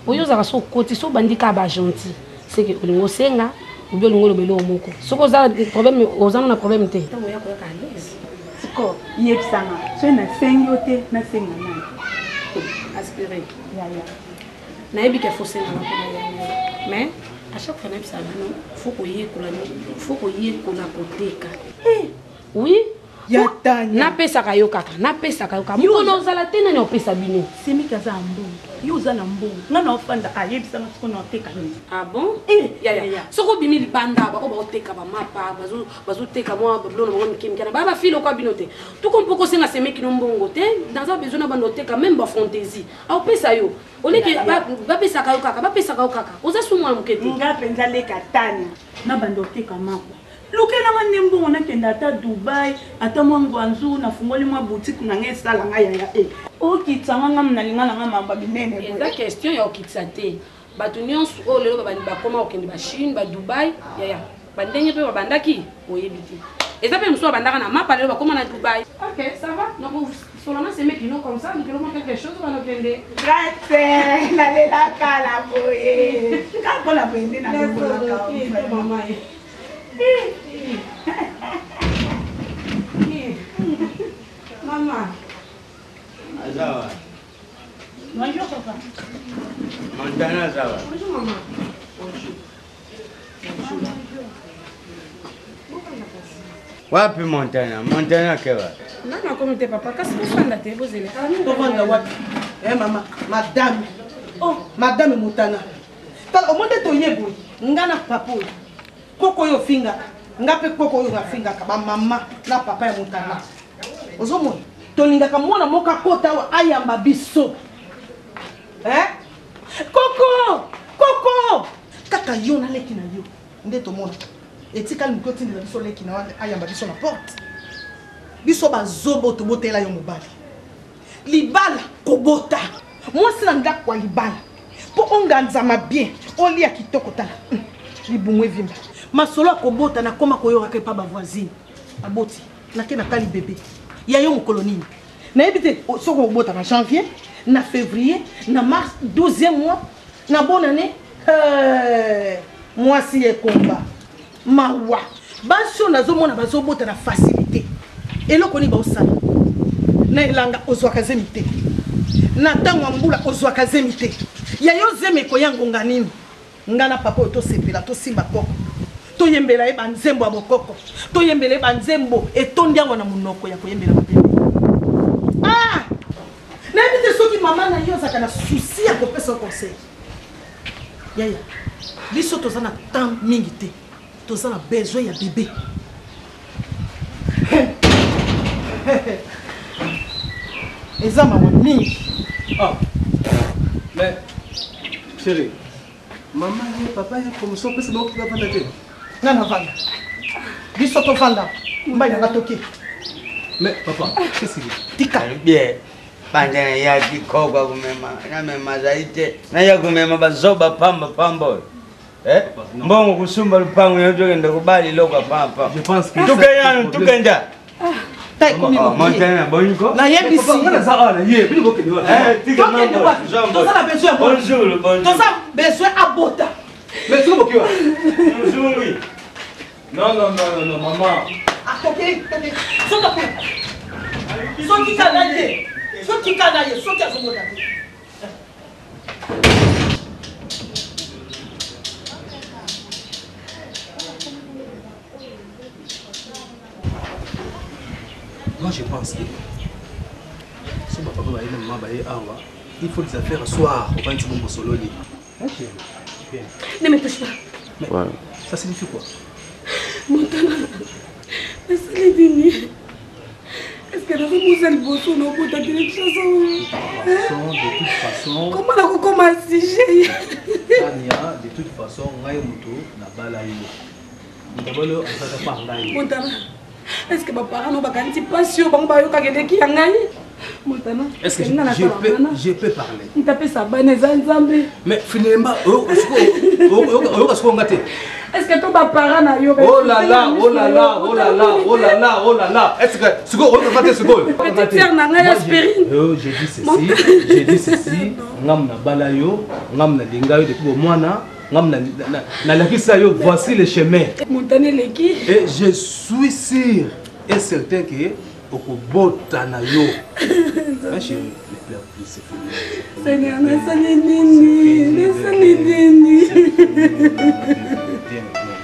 Oyo ozalaka so okoti so obandi kaka ba gentil seke olingi osenga obi olingi oloba eloko moko soki oza problème oza na problème te ntango oya koyaka à l'aise. Siko yebisanga soki nasengi yo te nasenga nani? Aspiré yaya. Nayebi ke faut senga na mpona yango, mais à chaque fois nayebisaka bino faut koyekola, faut koyekola koteka. Oui. Ya Tanya. Napesaka yo kaka, napesaka yo kaka. Mokolo ozala te nani opesa bino? Semiki aza na mbongo. Yo oza na mbongo. Nga na ofanda ayebisanga siko na oteka nini? Ah bon? Eh, ya ya. Soko obimi libanda ba oyo baoteka ba mapa, bazo bazoteka mwa biloko na bango mike mike na ba ba filo kwa bino te. Tuko mpo kosenga semeki no mbongo te, naza besoin na bando oteka même ba fantaisie. Aopesa yo. Oleke bapesaka yo kaka, bapesaka yo kaka. Oza su mwana moke te. Nga penza leka Tanya na bando oteka mapa. Lukela nga nde mbongo nakende ata Dubai, ata mwa Guangzhou, nafungoli mwa boutique na nga esala nga yaya e. Okitisa nga nga nalinga na nga mamba minene boye. Eza question ya okitisa te. Bato nyonso oyo lelo babandi bakoma kokende ba Chine, ba Dubai, yaya. Ba ndenge pe babandaki oyebi te. Eza pe mosusu babandaka na mapa lelo bakoma na Dubai. Ok, ça va. Donc solana semeki no comme ça, lukela mwa quelque chose wana okende. Grace, nalelaka na boye. Kaka mpona boye nde nalongolaka. Mama. Mama. Azawa. Bonjour papa. Montana Azawa. Bonjour maman. Bonjour. Bonjour. Wapi Montana? Montana kewa. Nani akomi te papa kasi bofanda te bozela. Tofanda wapi? Eh mama, madame. Oh, madame Montana. Tala omoni nde toye boye. Nga na papa oyo. Koko oyo ofingaka. Nga pe koko oyo nafingaka ba mama na papa ya Montana. Ozomona? Tolingaka mwana moko akota awa ayamba biso. Eh? Koko! Koko! Kaka yo na leki na yo nde tomonaka. Etikali moke otindela biso leki na yo ayamba biso na porte. Biso bazobo tobotela yo mobali. Libala kobota. Mwasi na ndako ya libala mpo onganzama bien olia kitoko tala libumu evimba. Masolo ya kobota nakoma koyokaka epa ba voisine aboti nake natali bebe ya yo mokolo nini nayebi te soki obota na janvier na février na mars 12e mois na bonne année. Hey, mwasi ekomba mawa basi oyo nazomona bazobota na facilité eloko nini baosala na elanga ozwaka zemi te na ntango ya mbula ozwaka zemi te ya yo zemi ekoya ngonga nini nga na papa oyo tosepela tosimba koko toyembela ye banzembo ya bokoko toyembela ye banzembo etondi awa na monoko ya koyembela mabele. Ah! Nayebi te soki mama na yo azalaka na souci ya kopesa yo conseil. Yaya, biso toza na temps mingi te, toza na besoin ya bebe. Eza mawa mingi. Ah, mais chérie, mama ye papa ye promotion opesa bango bavanda te. Nga navanda, biso tovanda, mobali na nga toke. Mais papa, qu'est-ce qu'il y a? Tika. Bien. Banda nayaki koko komema namema azali te naya komema bazoba pamba pamba oyo. Eh? Mbongo kusumba lupango yo tokende kobala eloko ya pamba. Je pense que tukenda tukenda. Montana boniko. Nayebisi. Papa, nga naza awa na ye, bino bokende wapi? Eh, tika Tokende mambo. wapi? Toza na besoin ya Bonjour, bonjour. Toza besoin abota. Mais soki bokiwa. Mzungi. Non, non, non, non, non, maman. Atoke, toke. Soki akuna. Soki kana ye. Soki kana ye, soki azomona te. Moi, je pense que so bapapa baye na mama baye awa il faut les affaires soir ovandi bongo sololi. Bien. Ne me touche pas. Mais ouais. Ça signifie quoi? Montana, nasali nini? Est-ce que nazobusa liboso na obota te na Kinshasa façon, de toute façon. Comment nakokoma sujet? Tania, de toute façon, ngai moto nabala yo. Moto abala yo azalaka pa ngai. Montana, est-ce que baparent no bakanisi mpasi oyo bango bayokaka eleki ya ngai? Montana, est-ce que je, je, peux, je peux parler? Ntapesa bana eza Nzambe. Mais finalement, oyoka sikoyo nga te. Est-ce que to baparent na yo? Oh là là, oh là là, oh là là, oh là là, oh là là. Est-ce que sikoyo oyoka te sikoyo? Petite sœur na ngai aspirine. Oh, j'ai dit ceci, j'ai dit ceci. Ngam na bala yo, ngam na linga yo depuis bomwana. Ngam na nalakisa yo, voici le chemin. Montana eleki. Et je suis sûr et certain que okobota na yo. Ma chérie, ne pleure plus, c'est fini. Seigneur, nasali nini? Nasali nini? Viens maintenant.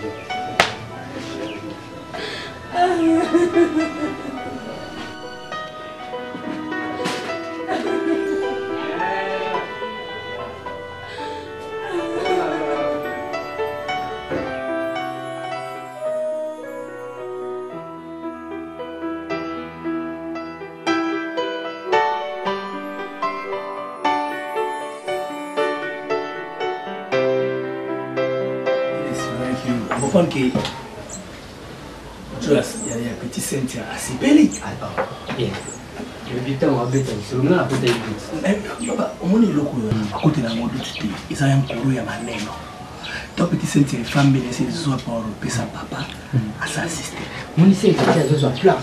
Comprendre que ya petit Cynthia asepeli. Eyebi ntango abeta lisolo nga nakota ye duti. Baba omoni eloko oyo akotela yango duti te, eza ya nkolo ya maneno. To petit Cynthia efambeli esi ezwa parole opesa papa asa assiste. Moni Cynthia ti azozwa plan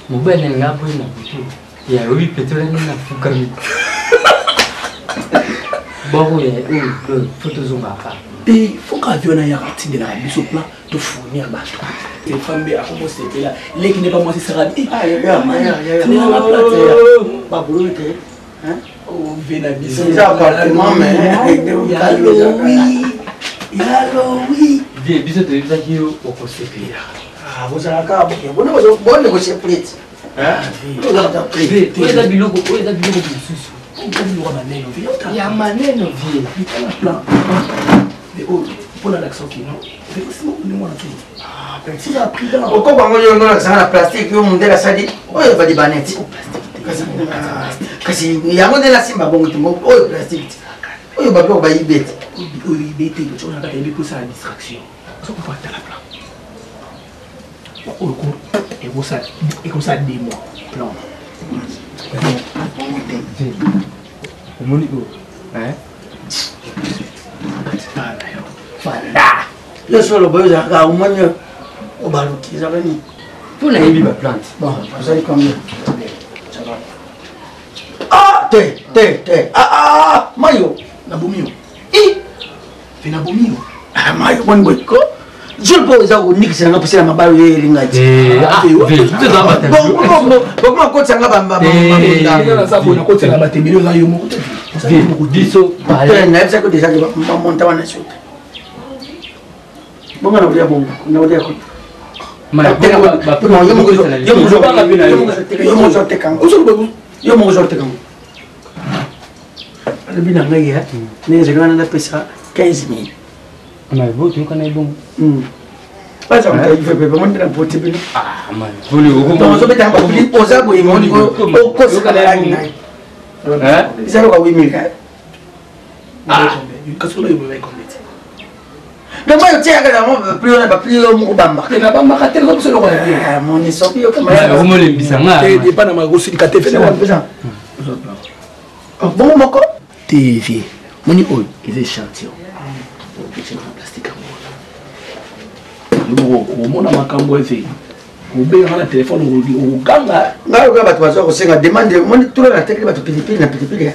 mobali na nga boye na butu ya oyebi petrole nde nafukami boko ya oyo fo tozongaka te foka avion na yaka atindelaka biso plan tofournir bato efambe akomosepela leki nde bamwasi sarabi tindelanga plate babululu te ove na biso eza appartement mais yalowi yalowi vie biso toyebisaki yo okosepela bozalaka bonegocie plate oyo eza biloko oyo eza biloko mosusu biloko maneno ya maneno vie bitala plan mpona lakisa okino okoko yango yo ndolakisanga na plastique yo mondele asali oyo balibane ti kasi yango nde nasimba bongo te oyo plastique ti oyo babiloko bayibe te oyo ibe te totyonakata yebi kosala distraction ozokofa tala plan oyo ko ekosala deux mois plan omoni oyo tala yo fanda yo solo boyo ozalaka omoni obaluki ezalaka nini mpo nayebi baplante bon ozali combien ah te te te ah ah mayo nabomi yo i fe nabomi yo ah mayo boni boye ko jour mpo eza konikisa nanga mposa ya mabalo ye elinga ti bokoma kotisa nga bamabonda batembeli oza yo moko biso nayebisaki deja bamonta wana sur te bonga na kolia bongo na kolia koto yo moko ozoteka ngo alobi na ngai ndenge ezali wana napesa 15 000 toyokana ye bongo oza boye okosa balaki ngai eza loka 8000 donc oyo otiaka yango bapli wana bapli yo moko bambaka nabambaka te nazo biso eloko ya bien moni soki okomolembisa nga epa na makosilika te bongo moko tv moni oyo eza échantillon na plastique yango moko okomona makambo eve obengaka na telefone okoganga ngai okoya bato baza kosenga demande moni tula natekeli bato pilipili na pilipili.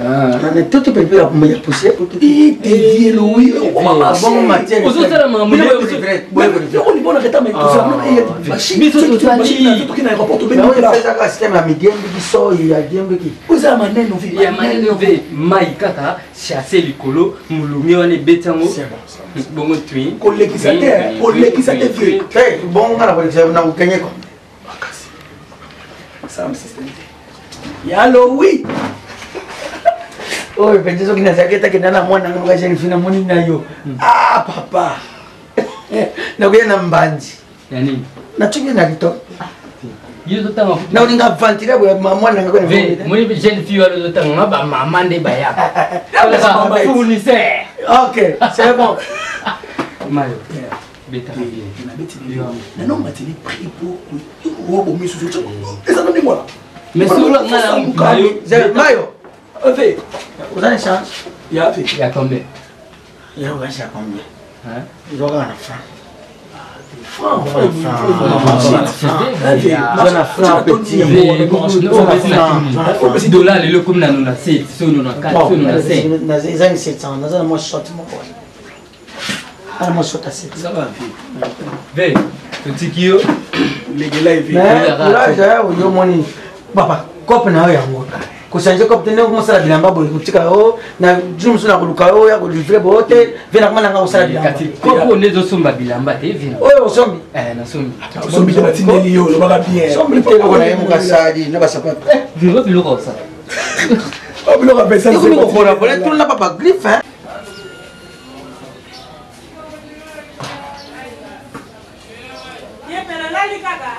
Na toto pepe ya poussière. Ozosala makambo ezaka système ya midiembiki soyi ya diembiki. Oza maneno vi. Ya maneno ve mai kaka chasse likolo molunge wana ebeti yango bongo tui. Kolekisa te, kolekisa te vieux. Te bongo nga na kolekisa na kokenge ko. Makasi. Sam système te. Yalo oui. Oyo mpenza soki nazalaki etakenda na mwana nga moko jeune fille namoni na yo. Ah papa. Nakoya na mbanzi. Ya nini? Natiki na lito. Yo ozotanga Na olinga ventile boye mwana nga kona. Moni jeune fille wana ozotanga nga bamama nde bayaka. Fournisseur. Ok, c'est bon. Mayo. Betaka bien. Nabeti bien. Nano mateli prix pour obomi susu. Eza na ndenge wana. Mais solo nga na mayo. Mayo. Ove. Oza na chance. Ya ve. Ya combien? Ya oza ya combien? Hein? Oza na franc. Dollar lelo ekomi na 97 so 94 so 95. Eza ni 700, naza na mwa short moko. Ana mwa short ya 700. Ve, totiki yo. Mais courage oyo omoni papa cope na yo yango kochange cope te ndenge komosala bilamba boye kotika yo na jour mosusu na koluka yo ya kolivre boyo te ve nakoma nanga kosala bilamba Kati kopo nde ezosomba bilamba te vina. Oyo osombi? Eh, nasombi. Osombi te batindeli yo olobaka bien. Sombi te eloko na ye mokasali na basapato. Viro biloko osala. Biloko apesa. Ekomi kokola pole tuna papa griffe. Ye pe nalali kaka.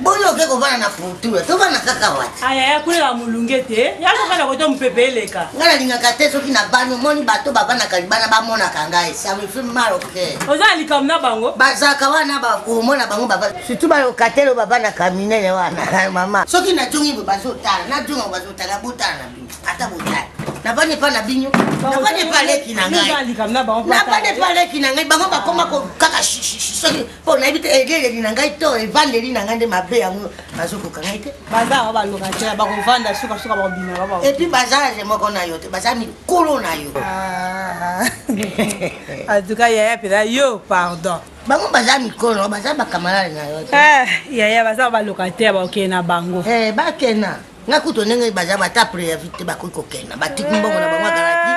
Boni oke kovanda na pourtour, tovanda kaka wati. Aya kulela molunge te, ya kovanda koto mopepe eleka. Ngai nalingaka te soki na bani omoni bato bavandaka libanda bamonaka ngai, ça me fait mal au cœur. Oza na likambo na bango? Bazalaka wana omona bango bava surtout balokatele oyo bavandaka minene wana mama. Soki najongi boye bazotala, najonga bazotala, botala na bino ata botala. Navandi epa na bino, navandi epa leki na ngai, navandi epa leki na ngai, bango bakoma kaka soki mpo nayebi te eleleli na ngai to evandeli na ngai nde mabe yango bazokoka ngai te. Baza awa balokatele bakovanda sukasuka bakobima ba. Et puis baza age moko na yo te, baza mikolo na yo. En tout cas yaya mpenza yo pardon. Bango baza mikolo, baza bakamarade na yo te. Yaya baza balokatele bakokende na bango. Bakenda. Nga kutu ndenge baza bata préavis te bakoki kokenda, batiki mbongo na bango agaraki.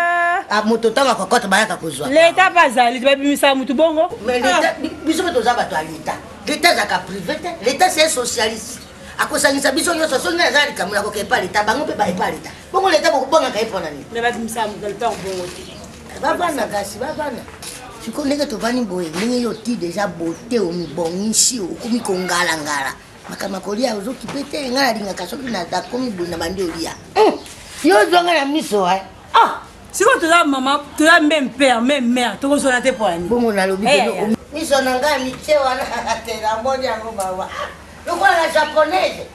Moto ntango akokota bayaka kozwa. Leta mpe azali te babimisaka motu bongo. Mais leta, biso mpe toza bato ya leta. Leta azalaka privé te, leta c'est socialiste. Akosangisa biso nyonso, soki ngai naza na likambo nakoka epa leta, bango mpe ba epa leta. Bongo leta bokobongaka ye mpona nini? Mais babimisaka moto na lopango bongo te. Bavanda kasi, bavanda. Sikoyo ndenge tovandi boye, ndenge yo oti deja beauté omibongisi, okomi kongalangala. Makambo ya kolia ozokipe te, ngai nalingaka soki nakomi boye na bandi olia. Yo ozwa ngai na miso, eh? Ah! Sikoyo toza mama, toza même père, même mère, tokozwana te mpo ya nini? Bongo nalobi miso na ngai mitie wana te, namoni yango mawa. Lokola na japonaise.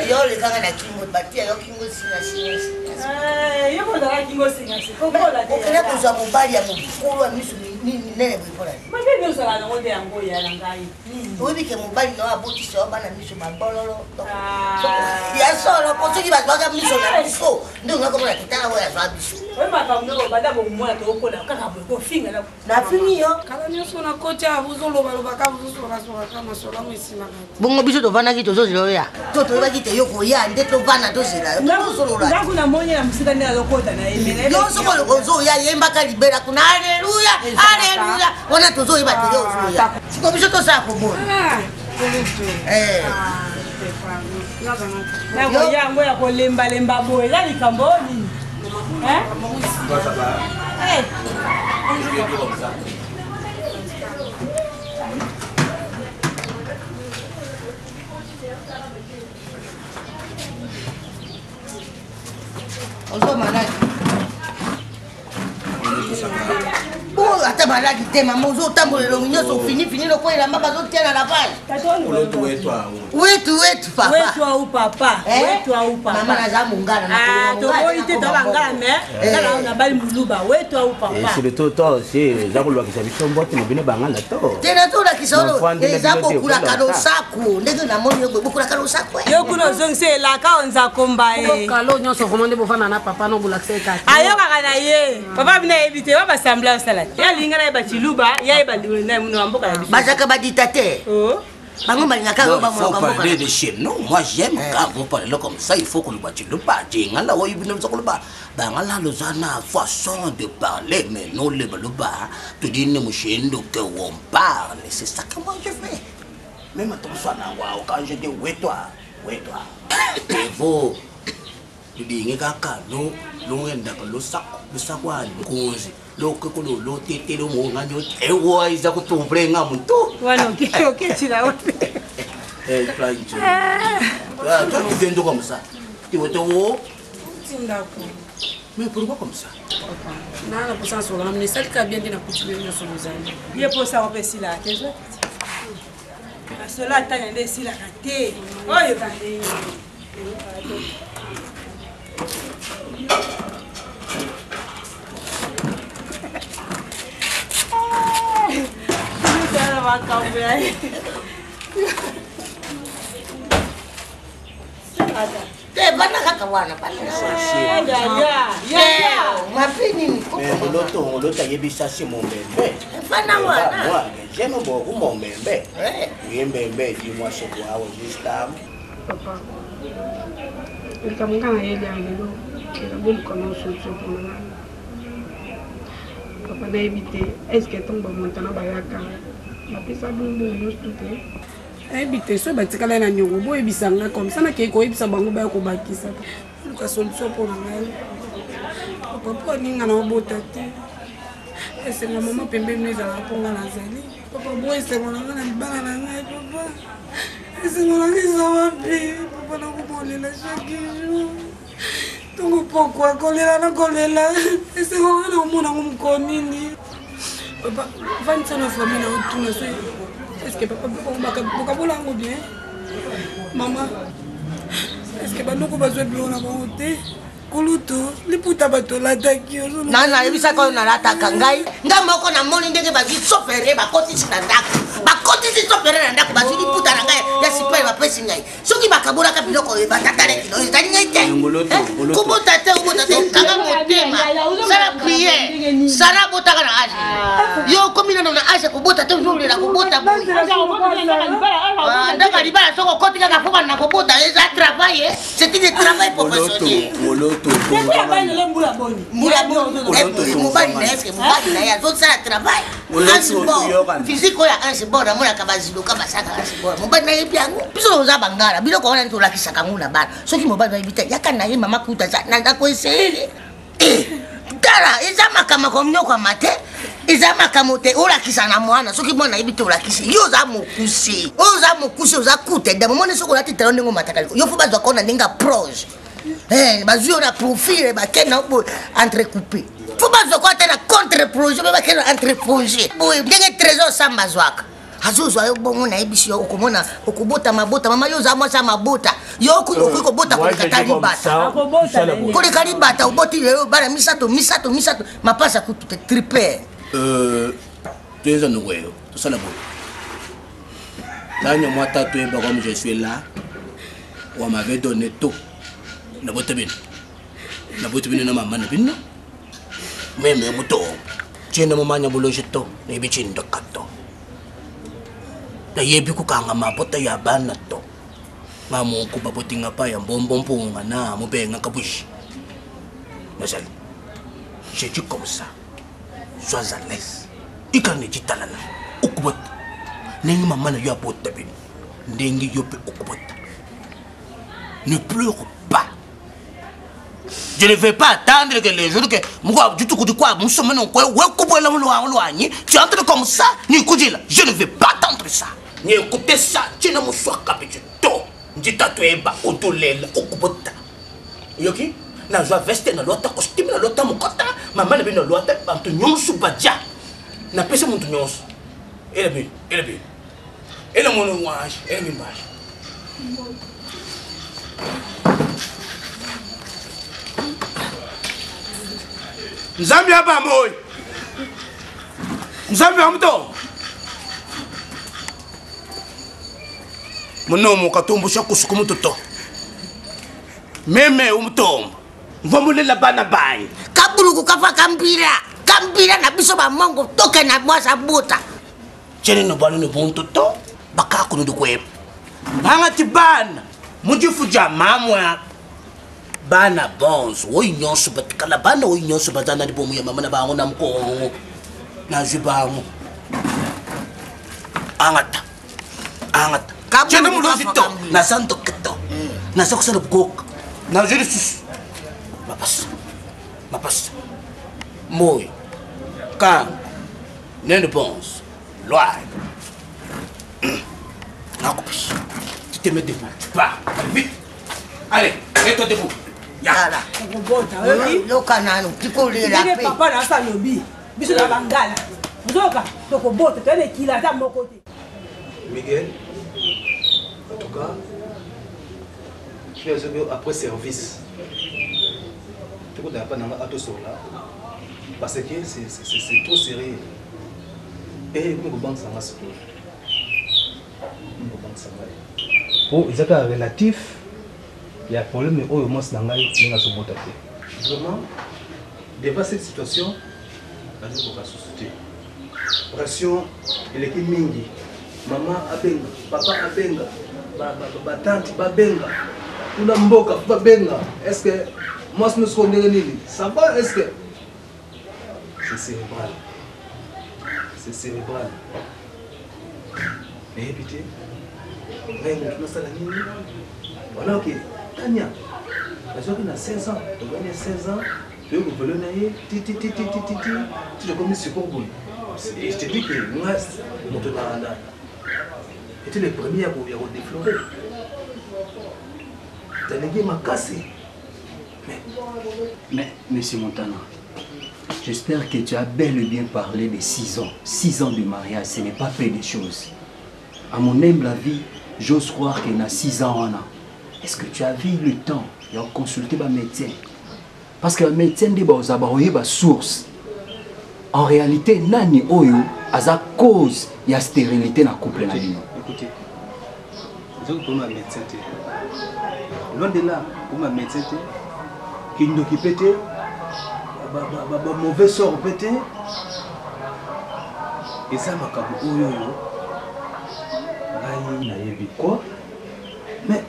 Yo olekaka na kingo, batia yo kingo singa singa singa. Yo kozala kingo singa singa. Okenda kozwa mobali ya mokolo ya miso minene boye mpona nini? Mabe nde ozala nango nde yango ya na ngai. Oyebi ke mobali na yo abotisa yo bana miso mabololo. Ya solo, po soki bazwaka miso na biso nde oza komona kitala oyo azwa biso. Oyo makambo noko banda bomwana tokokola kaka boye kofinga na Nafini yo. Kala nyonso na koti awa bozolobaloba bozosolasolaka masolo yango esilaka te. Bongo biso tovandaki tozozela oya. To toyebaki te yo koya nde tovanda tozela yo. Tozosolola. Ndako namoni na mosika nde azokota na ye. Yo soki ozoya yembaka libela kuna aleluya aleluya wana tozoyeba te yo ozoya. Siko biso tosala kobona. Nakoya yango ya kolembalemba boye eza likambo nini? Ozo malade. Bongo Ata maladi te mama, ozotambola elongi nyonso ofinifini lokola elamba bazotia na lavage. Olotu wetu awu. Wetu wetu papa. Wetu au papa. Wetu au papa. Mama naza mongala. Ah, toboyi te toba ngala mais ngala na bali muluba. Wetu au papa. Et surtout toi aussi, eza kolwakisa biso mbote na bino bangala to. Te nazolakisa oyo eza bokulaka losako ndenge namoni yo boye bokulaka losako. Yo kuna ozongisa elaka onzakomba ye. Kalo nyonso vraiment nde bovanda na papa no bolakisa ye kaka. Ayokaka na ye. Papa bino ayebi te wa basambla osala te. Ye alinga na ye bachiluba, ye ayeba na muno ya mboka na biso. Bazaka ba dictateur. Bango balingaka oyo bamonaka mboka. Parler de chez nous, moi j'aime quand vous parlez comme ça, il faut que le bachiluba, jingala oyo bino koloba, bangala lozana façon de parler, mais nous les baluba, tu dis ne mushindo que on parle, c'est ça que moi je fais. Même à ton soin, quand je dis oui toi, oui toi. Et vous, ludinge kaka lo lungendaka losako losakwani nkunzi lokeko lo lotete lomonga nyo ewa iza kutumble nga muntu wana oketila wapi. Eh, Francho. Ah, toi tu viens d'où comme ça? Tu veux te wo? Mais pourquoi comme ça? Naa na posa nasola na mino esalika bien nde nakuti bino nyonso bozali. Ye posa yango mpe esilaka te zwa masolo atanga nde esilaka te oyo. Makambo ya te bana kaka wana mabe nini? Oloto ayebisa si mombembe. Fana wana. J'aime beaucoup mombembe. Oui, mbembe, dis-moi c'est quoi au juste. Papa, likambo nga nayeli ya lelo eza boluka na solution mpona ngai. Papa, nayebi te estce ntango bamontana bayaka bapesa bino mbongo nyonso tu te. Nayebi te soki batikala na niongo, boyebisa ngai comme ça nakei koyebisa bango baya kobakisa. Luka solution mpo na ngai papa, mpo aninga na obota te. Esengo mama pembeni no ezalaka mpo ngai nazali papa bo esengo na ngai na libala na ngai papa, esengo na ngai eza wapi papa? Nakobolela chaque jour, ntongo pokwa, kolela na kolela. Esengo ngai na komona yango mokolo nini papa? Vandisa na famille na otuna so estce papa bokabola yango bien. Mama, estce bandoko bazwa biloko na bango te? Kulutu, liputa bato olataki. Na nayebisaka oyo nalataka ngai nga moko. Namoni ndenge bazwi sofere, bakotisi na ndako, bakotisi sofere na ndako, bazwi liputa na ngai ya sipere, bapesi ngai. Soki bakabolaka biloko oyo batataleki oyo ezali ngai te. Kobota te, obota te, kanga motema, sala priere. Sara abotaka na age yo okomi nano na age kobota te, ozolela kobota boye ndako ya libala. Soki okoti kaka fo banda kobota, eza travail, c'est une travail professionnel. Mobali na ye, mobali na ye azosala travail physique oyo anse bord, amonaka baziloka basalaka anse bord. Mobali nayebi yango. Biso oza bangala, biloko wana tolakisaka yango na bana. Soki mobali nayebi te, yaka na ye mama kuta nakoeseye. Tala, eza makambo komnyokwama te, eza makambo te olakisa na mwana. Soki mwana ayebi te, olakisi yo. Oza mokuse oyo, oza mokuse, oza kute damo. Omoni soki olati talo ndenge omataka yo, fo bazwa kona ndenge ya proge, bazwi yo na profil, bakende na boye entrecoupe. Fo bazwa ko ata na contre projet mpe bakende na entre projet boye ndenge Trésor Samba azwaka, azozwa yo bongo. Nayebisi yo, okomona okobota mabota. Mama, yo oza mwasi ya mabota, yo okoki kobota koleka ta libata, koleka libata. Oboti lelo bana misato, misato, misato, mapasa kutu te, triper. Toyeza nokweyo, tosala boye. Tanya mwa tatu yeba, comme je suis là, on m'avait donné tout. Nabota bino, naboti bino na mama na bino meme muto tiena momanya buloji to nayebi cindaka to nayebi kokanga mabota ya bana to nga moko babotinga pa ya mbombo mpunga na mobengaka bushi nazali. Je dis comme ça, sois à l'aise, ikala na citalala okobota ndenge mama na yo abota bino, ndenge yo mpe okobota. Ne pleure pas. Je ne vais pas attendre que les jours que moi du tout quoi musomeno quoi wekubwela mulwanyi, tu entres comme ça ni kujila. Je ne vais pas attendre ça. Ni écouter ça, tina muswaka bitu to ndita toyeba otolela okobota. Yoki nazwa veste, nalwata costume, nalwata mokota mama na bino, nalwata bantu nyonso badia. Napesi moto nyonso. Ela bino, ela bino. Ela mono mwashi, ela mimbashi. Nzambe ya bamoi. Nzambe ya moto. Munomo katumbusha kusuku mututo. Meme umutombo. Mvomulela bana banyi. Kabuluku kafa kambira. Kambira na biso ba mongo toke na mwasa bota. Chene no bana no bonto to bakako no dukwe. Banga ti bana mujifu ja mamwa. Bana bonzo oyi nyonso batikala bana oyi nyonso bazana libomu ya mama na bango na mkongo. Nazwi bango. Angata. Angata. Chene mulozi to naza ndoki to. Naza kosala bukoka. Nazwi lisusu. Mapasa. Mapasa. Moi. Kanga. Nene bons. Loi. Nakopesa. Tu te mets debout. Tu pars. Allez, vite. Allez, mets-toi debout. Tala. Yoka nanu tikolela pe. Papa na asa lobi. Biso na bangala. Ozoyoka tokobota toyana ekila ata moko te. Miguel, en tout cas, tu es après service. tokotaka mpa nanga atosola parce que c'est trop sérieux e ekomi kobangisa nga sikoyo ekomi kobangisa ngai mpo eza kaka relatif ya problème oyo mwasi na ngai ndenge azobota te vraiment devant cette situation nazokoka susu te pression eleki mingi mama abenga papa abenga batante babenga kuna mboka babenga est ce que mwasi no sikoyo ndenge nini ça va est ce que c'est cérébral c'est cérébral nayebi te ngai motu nasala nini alors ke tania nazwaki na 16 ans tobani ya 16 ans toye kovelo na ye titititititi ti tokomi sikoyo boye et je te dis que nga moto na était le premier ya kodeflore nalingi makasi mais mais monsieur Montana J'espère que tu as bel et bien parlé de 6 ans. 6 ans de mariage, ce n'est pas peu de choses. À mon humble avis, j'ose croire qu'il y a 6 ans. Est-ce que tu as vu le temps de consulter un médecin Parce que le médecin dit que source. En réalité, nani oyo aza cause ya stérilité na couple na bino. Écoutez, vous avez un médecin loin de là, pour ma médecin kindoki pe te ba mauvais sort pe te eza makambo oyo oyo ngai nayebi quoi mais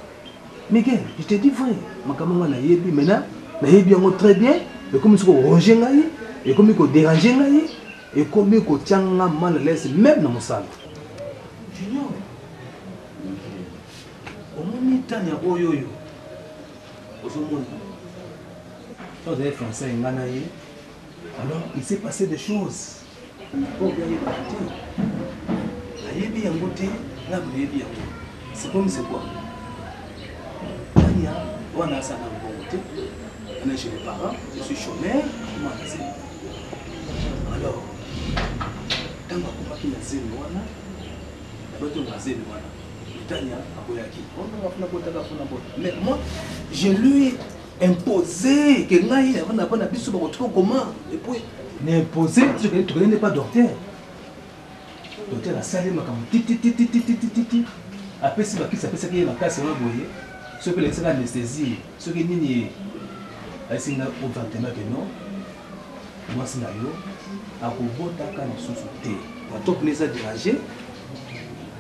Miguel je te dis vrai makambo ngai nayebi maintenant nayebi yango très bien ekomi soki koronge ngai ekomi koderange ngai ekomi kotia nga mal à l'aise même na mosala junior omoni tania oyo oyo ozomona ntango ozali français nga na ye alors il s'est passé des choses oyo ayebaka te nayebi yango te nga nayebi yango c'est comme c'est quoi tania wana asala na mbongo te wana chez les parents je suis chômeur akoma na zemi alors ntango akomaki na zemi wana nabato na zemi wana tania aboyaki afuna botaka afuna bota mais moi je lui imposé ke ngai na bana biso bakotika koma et puis na imposé tokende nde pa docteur docteur asali makambo tititititititi apesi bakisi apesaki ye makasi wana boye soki elakisaka anesthésie soki nini ye ayesi nga ouvertement ke non mwasi na yo akobotaka lisusu te batop ne eza dérange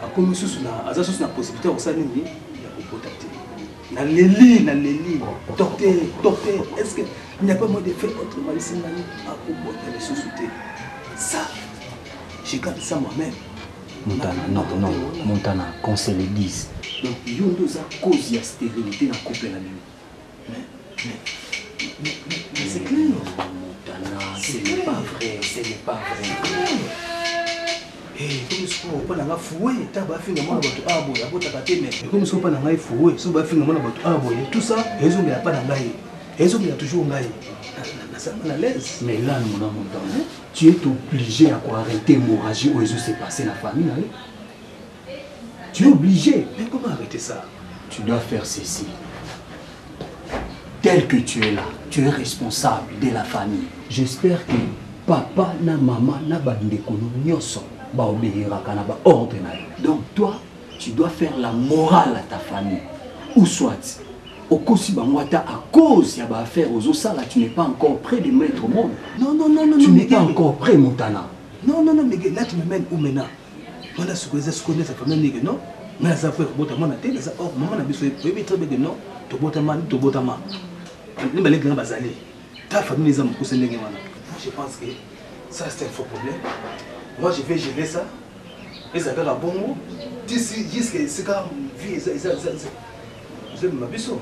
akomi susu na aza susu na possibilité ya kosala nini ya kobota te naleli naleli docteur docteur est ce que il n'y a pas moyen de faire autrement lisengani akobota lisusu te ça je garde ça moi-même Montana, non, non, Montana, qu'on se le dise. Donc, yo nde oza cause ya stérilité na couple na bino. Mais, mais, mais, mais, mais c'est clair. Montana, ce n'est pas vrai, ce n'est pas vrai. ekomi sikoyo mpo na nga fue ntango bafinga mwana bato awa boye abotaka te mais ekomi sikoyo mpo na ngai fue soki bafinga mwana bato awa boye tout ça ezongela mpa na ngai. Ezokenda toujours ngai nasala mal à l'aise. Mais là, mon amour, tu es obligé à quoi arrêter hémorragie oyo ezo se passer na famille na yo. Tu es obligé. Mais comment arrêter ça? Tu dois faire ceci. Tel que tu es là, tu es responsable de la famille. J'espère que papa na mama na bandeko no nyonso baobeyeraka na baordre na yo. Donc toi, tu dois faire la morale à ta famille. Ou soit, okosi bango ata à cause ya baaffaire ozosala, tu n'es pas encore prêt de mettre au monde. Non, non, non, non. Tu non, n'es pas Miguel. encore prêt, Montana. Non, non, non, Miguel, là tu me mènes où maintenant? Wana sikoyo eza sikoyo neti famille ndenge non? Nga naza frère kobota mwana te, naza or mama na biso oyebi très bien que non, tobotama, tobotama. Ni baleki nga bazali. Ta famille eza mokuse ndenge wana. Moi je pense que ça c'est un faux problème. Moi je vais gérer ça. Eza kaka bongo d'ici jusqu'à esika vie eza eza eza ezobima biso.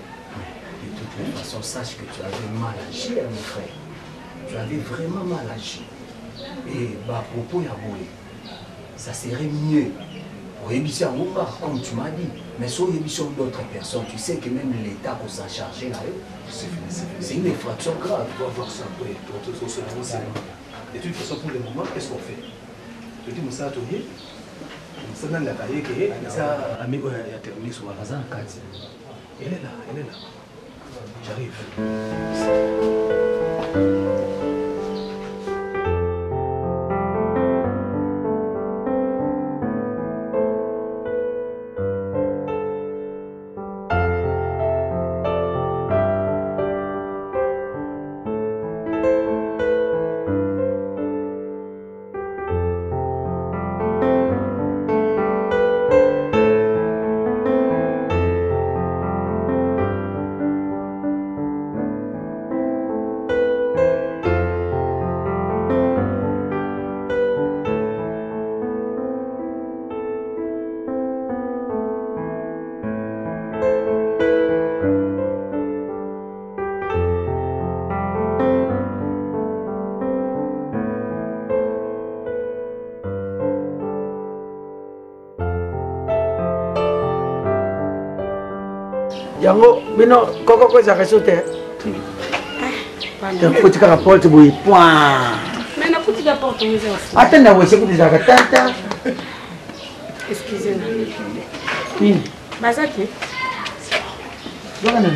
De toutes les façons, sache que tu avais mal agi, hein, mon frère. Tu avais vraiment mal agi. Et bah, propos ya boye, ça serait mieux. Oyebisi yango nga, comme tu m'as dit. Mais si oyebisi yango d'autres personnes, tu sais que même l'État peut s'en charger là. C'est fini, c'est fini. C'est une infraction grave. On va voir ça après. Pour tout ça, c'est bon. De toute façon, pour le moment, qu'est-ce qu'on fait? Je dis, Moussa Touré, Moussa Nanga Kaye, qui est ça, ami, ouais, il a terminé sur la Elle est là, elle est là. J'arrive. Yango bino koko ko ezalaka so te. Nakuti kaka porte boye point. Mais nakuti ka porte ngo eza Ata na wese kutu ezalaka tata. Excusez moi. Nini? Baza te. Zonga na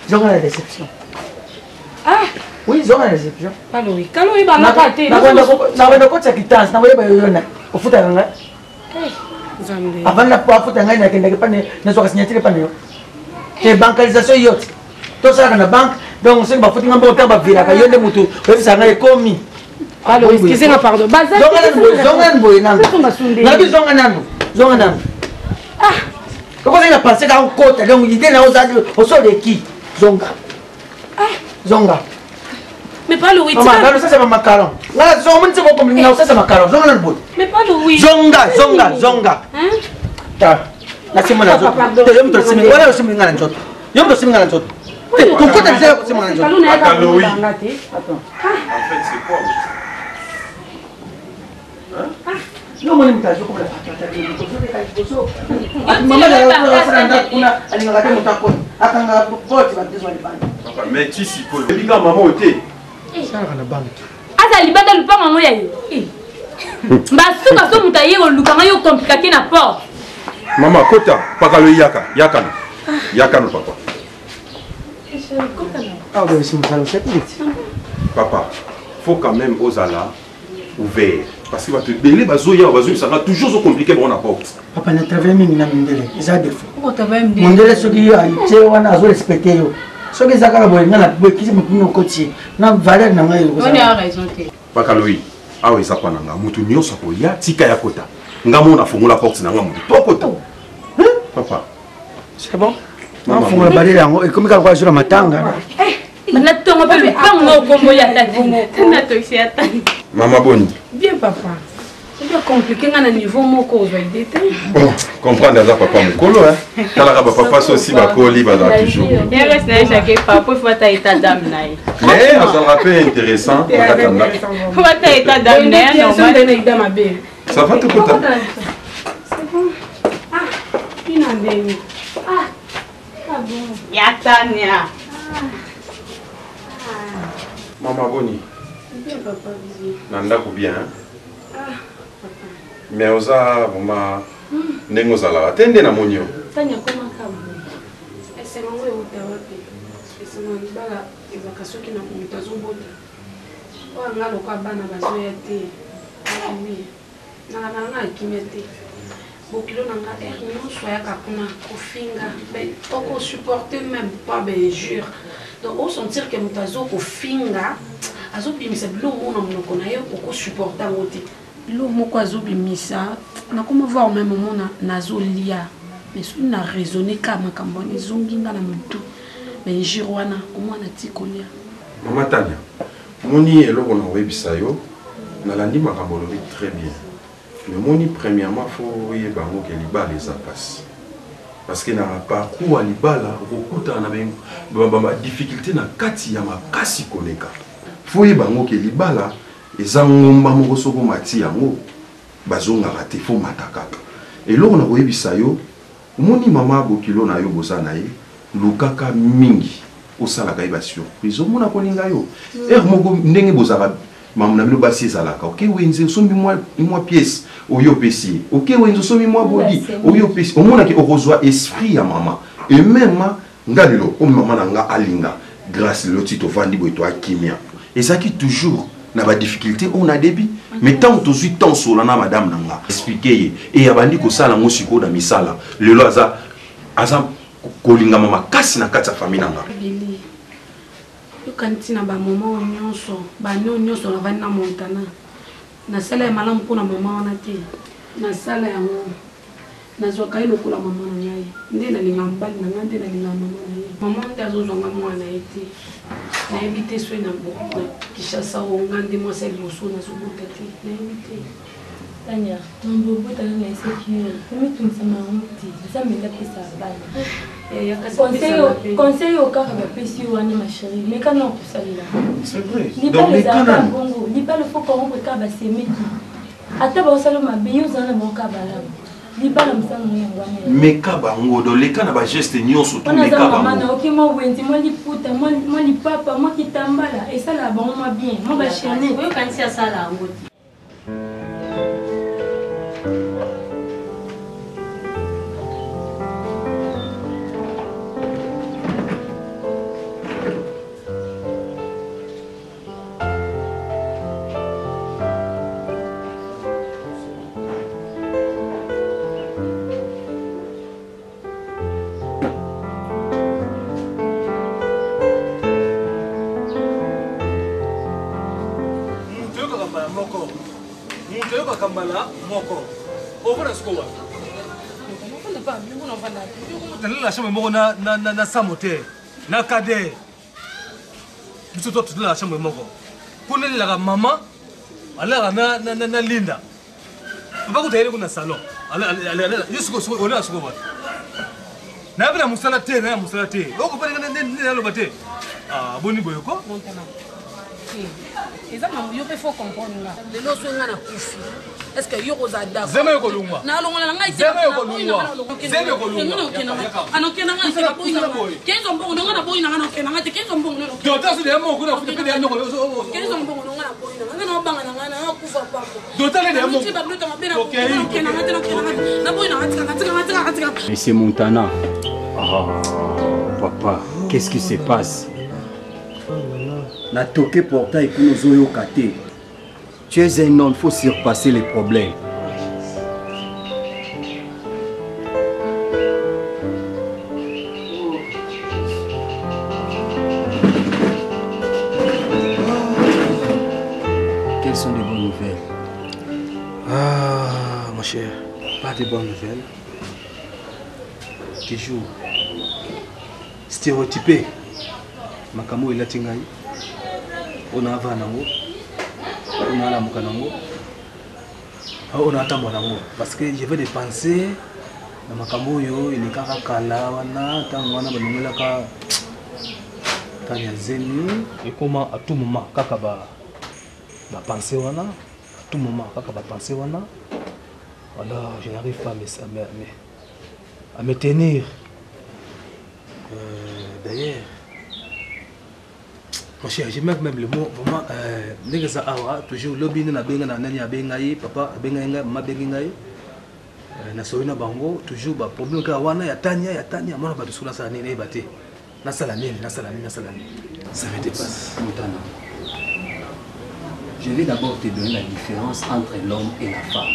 zonga na réception. Ah! Oui, zonga na réception. Kaloyi, kaloyi balaka te. Nakwenda kotisa quittance, nakoyeba yo na ofutaka ngai. Nzambe. Avant na po afuta ngai nakendaki pa nazwaka signature pa na yo. Te bancalisation yo te. Tosalaka na banque, donc soki bafuti ngai mbongo ntango baviraka yo nde motu oyebisaka ngai ekomi. Alors, excusez-moi, pardon. Baza Zonga nanu boye nanu. Nalobi zonga nanu. Zonga nanu. Ah! Okozali na pensée kaka okota, donc idée na yo oza osoleki. Zonga. Zonga. Mais pas le oui. Mama, nalo sasa ba macaron. Nga zonga moni soko komlinga na sasa macaron. Zonga nanu boye. Mais pas le oui. Zonga, zonga, zonga. Hein? Ta. Na sima na nzoto. Te yo moto osimi. Wana osimi nga na nzoto. Yo moto osimi nga na nzoto. Te kokota nzela kosima nga na nzoto. Akaloui. Attends. En fait, c'est quoi? Yo moni moto azokomela bato ata liboso liboso. Mama na yo asala ndako kuna alingaka te moto akota. Akangaka porte bato nyonso balibanda. Papa, mais ti sikoyo. Ebika mama oyo te. Salaka na banque. Aza libanda lupango yango ya ye. Basuka so moto aye koluka ngai yo komplikake na porte. Mama kota paka lo yaka yakana. Yakana papa. Ah, ben, c'est mosala osali neti. Papa, faut quand même ozala ouvert parce que bato ebele bazoya bazoyebisanga toujours ozocomplike bango na porte. Papa na travaille mingi na mindele eza défaut. Mondele soki yo atie wana azorespecte yo. Soki eza kaka boye nga na boye kisi motu okoti ye na valeur na ngai ekozala. Paka loi awa eza pa na nga motu nyonso akoya tika ya kota nga mona afongola porte na nga motu to akota. Papa. C'est bon? Nafongola balele yango ekomi kaka kwa jour ya matanga. Bana tongo pe lupango ngo okombo ya tati. Tena toxi ya tati. Mama boni. Bien papa. C'est bien compliqué nga na niveau moko ozwa idée te. Bon, comprendre aza papa mokolo hein. Talaka ba papa so si bakoli bazala toujours. Ye reste na ye chaque papa faut ata état d'âme na ye. Mais azalaka pe intéressant na kati ya ndako. Faut ata état d'âme na ye normal. Ça va tokota? C'est bon. Ah, ina ndenge. Ah, ah bon. Ya Tania. Mama boni? Bien papa bisous. Na ndako bien hein? Ah papa. Mais oza vraiment ndenge ozalaka te nde namoni yo. Tanya akomaka boye. Esengo yango euta wapi? Esengo ya libala ezalaka soki na moto azobota. Oyo nga lokola bana bazoya te. Oui. Nalaka na nga na kimia te. Bokilo na nga heure nyonso ayaka kuna kofinga. Mais oko supporter même pas ba injures. Donc o sentir que moto azo kofinga, azobimisa biloko moko na monoko na ye, oko supporter yango te. Biloko moko azobimisa, nakoma voir au même moment na nazolia. Mais soki na raisonner kaka makambo wana ezongi nga na motu. Ba injures wana, omona natiki kolia. Mama Tania, Omoni eloko na koyebisa yo, nalandi makambo olobi très bien. Mais omoni premièrement faut oyeba yango ke libala eza pasi. Parce que na parcours ya libala okokutana na ba, ba difficulté na kati ya makasi koleka. Faut oyeba yango ke libala eza ngomba moko soki omati yango bazongaka te, faut mata kaka. Eloko na koyebisa yo, Omoni mama bokilo na yo boza na ye lukaka mingi osalaka ye ba surprise omona kolinga yo heure moko ndenge bozalaka mamu na bino basi ezalaka oke wenze osombi mwa, mwa pièce oyo opesi ye oke wenze osombi mwa bodi oyo opesi omonaki okozwa esprit ya mama et meme nga lelo oyo mama na nga alinga grâce lelo ti tovandi boye toakimia ezalaki toujours na badifficulté oyo na début mais ntango tozwi temps sola na madame na nga explike ye e abandi kosala yango sikoyo na misala lelo aza aza kolingama makasi na kati ya famille na nga Billy, yoka ntina bamoma oyo nyonso bani oyo nyonso navandi na montana nasala ya malamu mpo na mama wana te nasala yango Nazwaka ye lokola mama na ngai. Nde nalingaka mobali na ngai, nde nalingaka mama na ye. Mama nde azozwa ngai mwana na ye te. Nayebi te soki na Kinshasa oyo ngai nde mwasi ya liboso nazobota te. Nayebi te. Tania, mambo obota nanu eseki yo. Komitungisama yango te. Nzambe nde apesaka bana. Conseil oyo kaka bapesi yo wana ma chérie, meka nanu kosalela. C'est vrai. Libala ezalaka bongo. Libala faut corrompre kaka basemeki. Ata baosala yo mabe, yo ozala na bango kaka balamu. Libala mosala nango yango wana. Meka bango, donc leka na ba geste nyonso tu meka bango. Wana mama oke mwa wenze, mwa liputa, mwa lipapa, mwa kitambala, esalaka bango mwa bien, mwa ba chaîne. Oyokanisi asala yango te. Moto oyokaka mbala moko, moto oyokaka mbala moko, ofanda sikoyo wapi? Nalela chambre moko na samo te na kade biso to tozalaka chambre moko kuna elelaka mama alelaka na, na, na, na linda papa kuta yele kuna salon yo sikoyo olela sikoyo wapi nayebi na mosala te na ya mosala te okopani nde naloba te ah, boni boye ko eza mambo yo mpe faut comprendre nga lelo soki nga nakufi est ce que yo kozala d'accord zema yo kolungwa nalongola na ngai zema yo kolungwa zema yo kolungwa anokenda ngai te naboyi na ngai kenzo mbongo nonga naboyi na ngai nakenda ngai te kenzo mbongo dota so deya moko na futa pe deya noko kenzo mbongo nonga naboyi na ngai ngai naobanga na ngai nakufa pamba dota le deya moko babiloko mabe nakenda ngai te nakenda ngai naboyi na ngai tika tika tika tika Monsieur Montana oh, papa qu'est-ce qui se passe na toke portail kuna ozoyoka te Tu es un homme, faut surpasser les problèmes. Quelles sont les bonnes nouvelles Ah, mon cher, pas de bonnes nouvelles. Toujours stéréotypé. Makambo elati ngai. Oyo naavanda nango oyo naalamuka nango oyo naatambola nango parce que je vais dépenser na makambo oyo elekaka kala wana ntango wana balongolaka tani ya zemi ekoma à tout moment kaka ba bapense wana à tout moment kaka bapense wana alors je n'arrive pas à me, à me, à me tenir euh, d'ailleurs. Mon cher, je manque même le mot vraiment euh, ndenge eza awa toujours lobi nde nabenga na nani abenga ye papa abenga ye ngai mama abengi ngai euh, nasoli na bango toujours baproblème kaka wana ya tania ya tania mwana bato soki nasala nini nayeba te nasala nini nasala nini nasala nini ça me dépasse. Montana, je vais d'abord te donner la différence entre l'homme et la femme.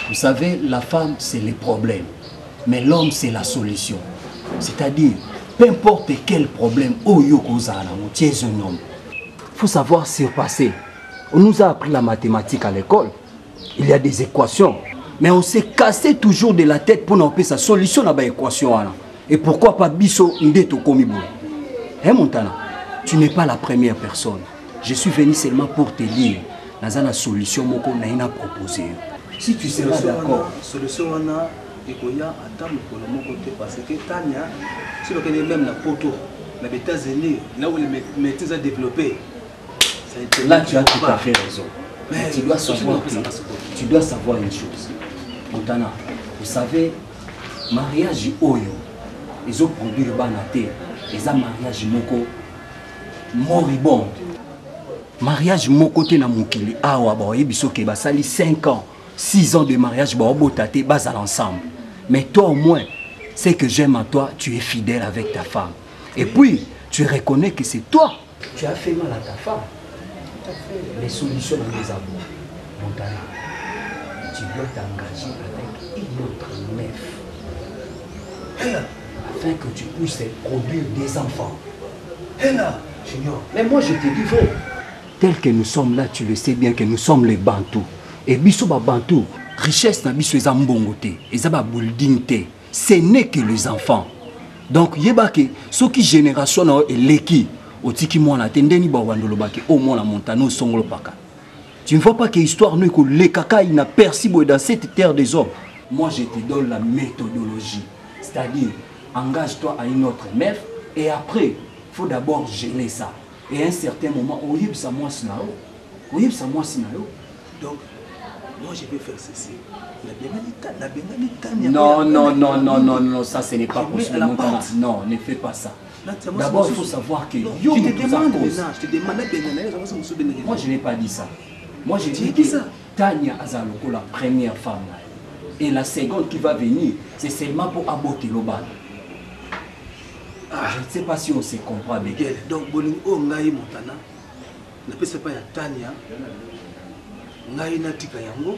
Vous savez, la femme, c'est le problème. Mais l'homme, c'est la solution. C'est-à-dire, peu importe quel problème, oyo okozala nango, tu es un homme. Il faut savoir surpasser. On nous a appris la mathématique à l'école. Il y a des équations. Mais on s'est cassé toujours de la tête pour nous sa solution à l'équation. Et pourquoi pas biso nde tokomi boye Hein Montana, tu n'es pas la première personne. Je suis venu seulement pour te dire, naza na solution moko naina proposer. Si tu seras d'accord. Solution wana ekoya ata mokolo moko te parce que Tania soki bakende même na poto na États-Unis là où les médecins ont développé. Là tu as tout à fait raison. Mais tu dois savoir que, tu dois savoir une chose. Montana, vous savez, mariage oyo ezo produire bana te eza mariage moko moribonde mariage moko te na mokili awa baoyebi soki basali 5 ans 6 ans de mariage baobota te bazala ensemble mais toi au moins ce que j'aime à toi tu es fidèle avec ta femme et puis tu reconnais que c'est toi tu as fait mal à ta femme les solutions dans les amours Montana tu dois t'engager avec une autre meuf afin que tu puisses produire des enfants. Hela, Junior. Mais moi je te dis vrai. Tel que nous sommes là, tu le sais bien que nous sommes les Bantous. Et biso ba Bantous, richesse na biso eza mbongo te, eza ba building te. Ce n'est que les enfants. Donc yeba ke soki génération na yo eleki otiki mwana te ndeni ba wandolo ba ke o mwana montano songolo paka. Tu ne vois pas que histoire nous ekolekaka inaperçue boye dans cette terre des hommes. Moi je te donne la méthodologie. C'est-à-dire engage-toi à une autre meuf et après faut d'abord geler ça. Et à un certain moment oyebisa mwasi na yo. Oyebisa mwasi na yo. Donc moi je vais faire ceci. Non, non, non, non, non, non, ça ce n'est pas possible. Montana. Non, ne fais pas ça. D'abord, il faut savoir que Non, yo je te moto oza demande cause. maintenant, je te demande Moi, je n'ai pas dit ça. Moi, j'ai Tu dit dis que ça. Tania Azaloko, la première femme, là, et la seconde qui va venir, c'est seulement pour aboter l'obana. Je ne sais pas si on se comprend bien. Miguel, donc bolingo oyo ngai Montana napesa epai ya Tania ngai natika yango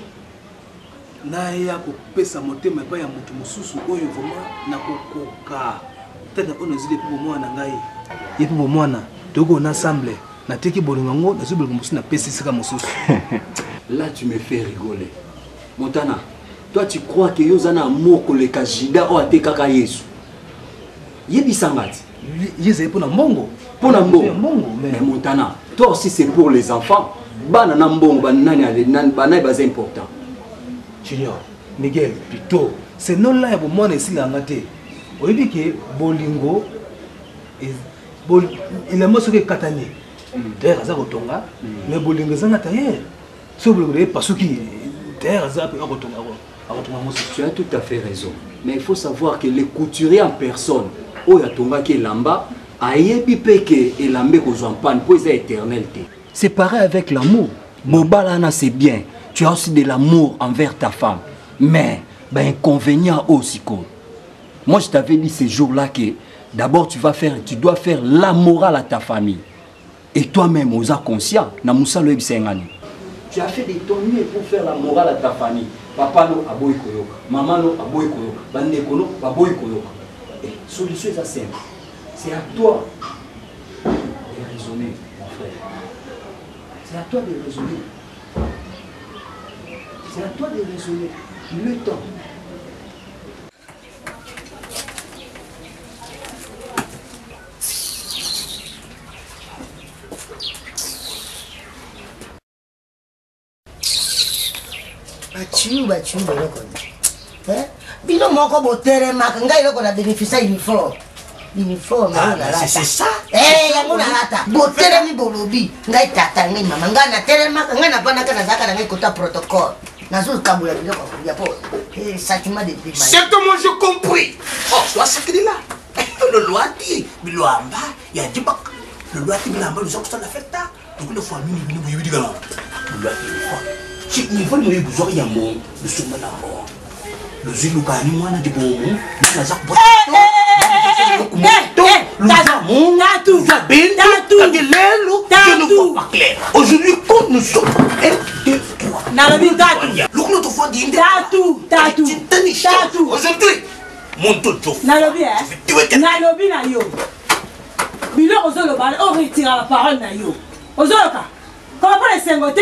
naya kopesa motema epai ya moto mosusu oyo vraiment nakokoka Tania oyo nazwi depuis bomwana na ngai ye mpe bomwana toyoki ona ensemble nateki bolingo yango nazwi bolingo mosusu napesi esika mosusu Là, tu me fais rigoler. Montana, toi, tu crois que yo oza na amour koleka Judas oyo atekaka Yesu. Yebisa nga ti. Ye ezali mpo na mbongo. Mpo na mbongo. Mbongo, mais Montana, toi aussi c'est pour les enfants. Bana na mbongo ba nani ale nani ba nani baza important. Junior, Miguel, plutôt, c'est non là ya bomwana esila nga te. Oyebi ke bolingo elamba soki ekatani tailleur aza kotonga mais bolingo ezanga tailleur soki bolingo epasuki tailleur aza mpe akotonga akotonga mosusu. Tu as tout à fait raison. Mais il faut savoir que les couturiers en personne, oyo atongaki elamba, ayebi mpe ke elamba ekozwa mpane mpo eza éternel te. C'est pareil avec l'amour. Bobalana, c'est bien. Tu as aussi de l'amour envers ta femme. Mais, ben, inconvénient aussi, quoi. Moi, je t'avais dit ces jours-là que d'abord, tu dois faire la morale à ta famille. Et toi-même, oza conscient, na musalo yebisa ye ngani. Tu as fait de ton mieux pour faire la morale à ta famille. Papa no aboyi koyoka, maman no aboyi koyoka, bandeko no baboyi koyoka. Et solution eza simple. C'est à toi de raisonner, mon frère. C'est à toi de raisonner. C'est à toi de raisonner. Le temps. Bachiu, bachiu, eloko ni. Eh? Bino moko botelemaka ngai eloko na bénéfice uniforme. Uniforme Ah, yango nalata. c'est ça. Eh, yango nalata. Botelemi bolobi. Ngai tata, ngai mama, ngai natelemaka, ngai navandaka nazalaka na ngai kota protocole. Nazokabola biloko ya kolia po, eh, sentiment de vie. C'est comment j'ai compris. Oh, toi, c'est qu'il est là. Le loi dit, Biloamba, il y a du bac. Lolwaki bilamba luza kusala feta lokuna famille bino boyebi dikana lolwaki fa si niveau moyebi bozwaki ya mbongo lusomba na mbongo lozwi lukani mwana libomo mwana aza Aujourd'hui, quand nous sommes 1, 2, 3. Nalobi tatu. Lokuna tofandi Tatu, tatu. Tatu. Aujourd'hui, mon toto. Nalobi eh. Nalobi na yo. Biloko ozoloba oretira baparole na yo. Ozoloka. Koma mpo na esengo te.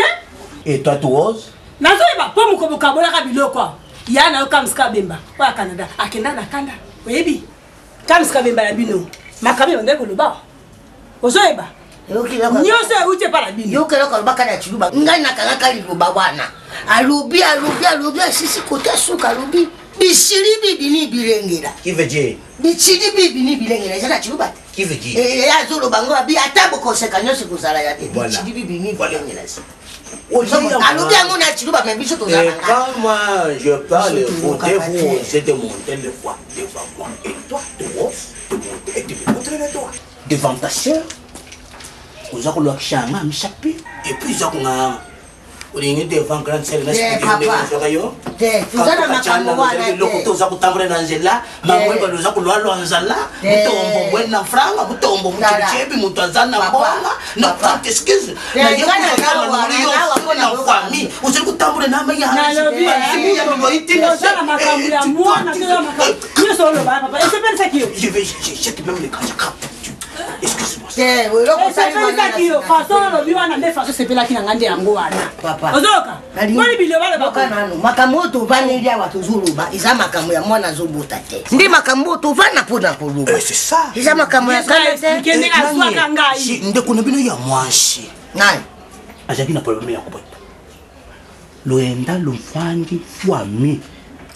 Et toi, tu oses? Nazoyeba mpo moko bokabolaka biloko awa. Ya na yo Kamska Bemba oyo ya Canada akenda na kanda. Oyebi? Kamska Bemba na bino. Makambo ebandaki koloba. Ozoyeba? Nyonso euti epa na bino. Yoka eloko alobaka na Tshiluba. Ngai nakangaka liloba wana. Alobi, alobi, alobi, asisi kote asuka alobi. Bisili bibini bilengela. Qui veut dire? Bisili bibini bilengela eza na Tshiluba te. Qui veut dire? Eh, azoloba ngo abi ata bokoseka nyonso ekozala ya te. Bisili bibini bilengela. Alobi yango na Tshiluba mais biso tozala Et quand moi je parle, vous osez te monter le voix devant moi. Et toi, tu oses te monter et tu me montrer le doigt. Devant ta soeur, oza kolwakisa nga misapi et puis oza konga olingi devant grande sœur Te, papa. nazwaka yo Te, toza na makambo wana te. eloko te oza kotambola na nzela mamwebala oza kolwalwa nzala Te. mutombo bwena franga mutombo Tala. muchebi moto aza na Papa. mbonga na tante excuse Te, nga na awa, na awa mpo na koyoka. famille ozali kotambola na Nalobi eh. Oza na makambo ya mwana toza na makambo nyonso oloba papa esepelisaki yo. Je vais, je jette même les grands Excuse-moi. Te, eloko osali wana na Esepelisaki yo façon olobi wana nde façon esepelaki na ngai nde yango wana. Ozoyoka? Boni biloba Yoka loba. nanu makambo oyo tovandeli awa tozoloba eza makambo ya mwana azobota te nde makambo oyo tovanda mpona koloba eza makambo ya kala te ndeko na bino ya mwasi nani azalaki na problème ya kobota loyenda lomfandi fwami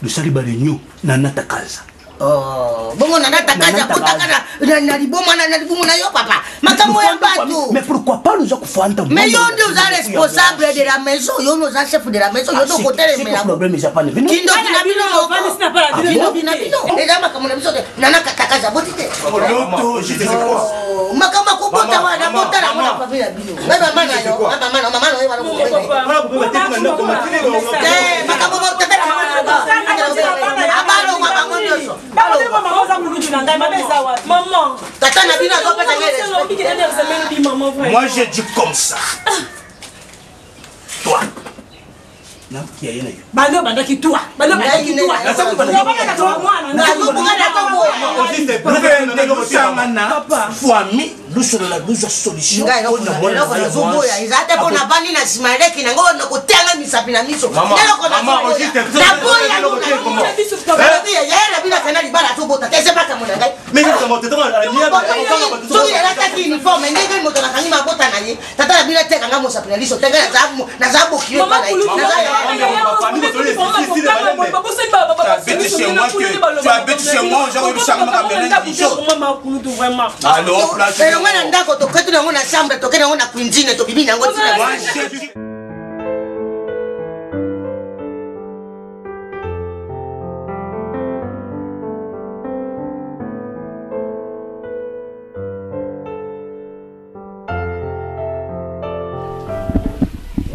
losali bareunion na natakaza Oh, bongo nana takaza akotaka na liboma na libumu na yo papa makambo ya bato mais pourquoi pas loza kofanda mais yo nde oza responsable de la maison yo nde oza chef de la maison yo nde okotelemela problème eza pana bino kindoki na bino moko kindoki na bino eza makambo na biso te nana katakaza boti te Oh, makambo akobota wana botala yango na pape ya bino ngai mama na yo ngai mama na mama na yo wana te makambo abalongwa bango nyonso tata na bino azopesa ngai respect moi je dis comme ça toi nakia ye na yo Bando bandaki toi. Bando bandaki toi. lusangana fwami lusolola luzwa solution ngai eloko nazoboya eza te mpo navandi na nsima eleki nango nakotanga misapi na miso eloko naboya yaya na bino akenda libala azobota te eza makambo na ngai soki nalataki uniforme ndenge moto nakangi mabota na ye tata na bino atekanga mosapi na liso te ngai naza bokilo epa na ye elongo na ndako toketi nango na chambre toketi nango na cuisine tobibi nango tina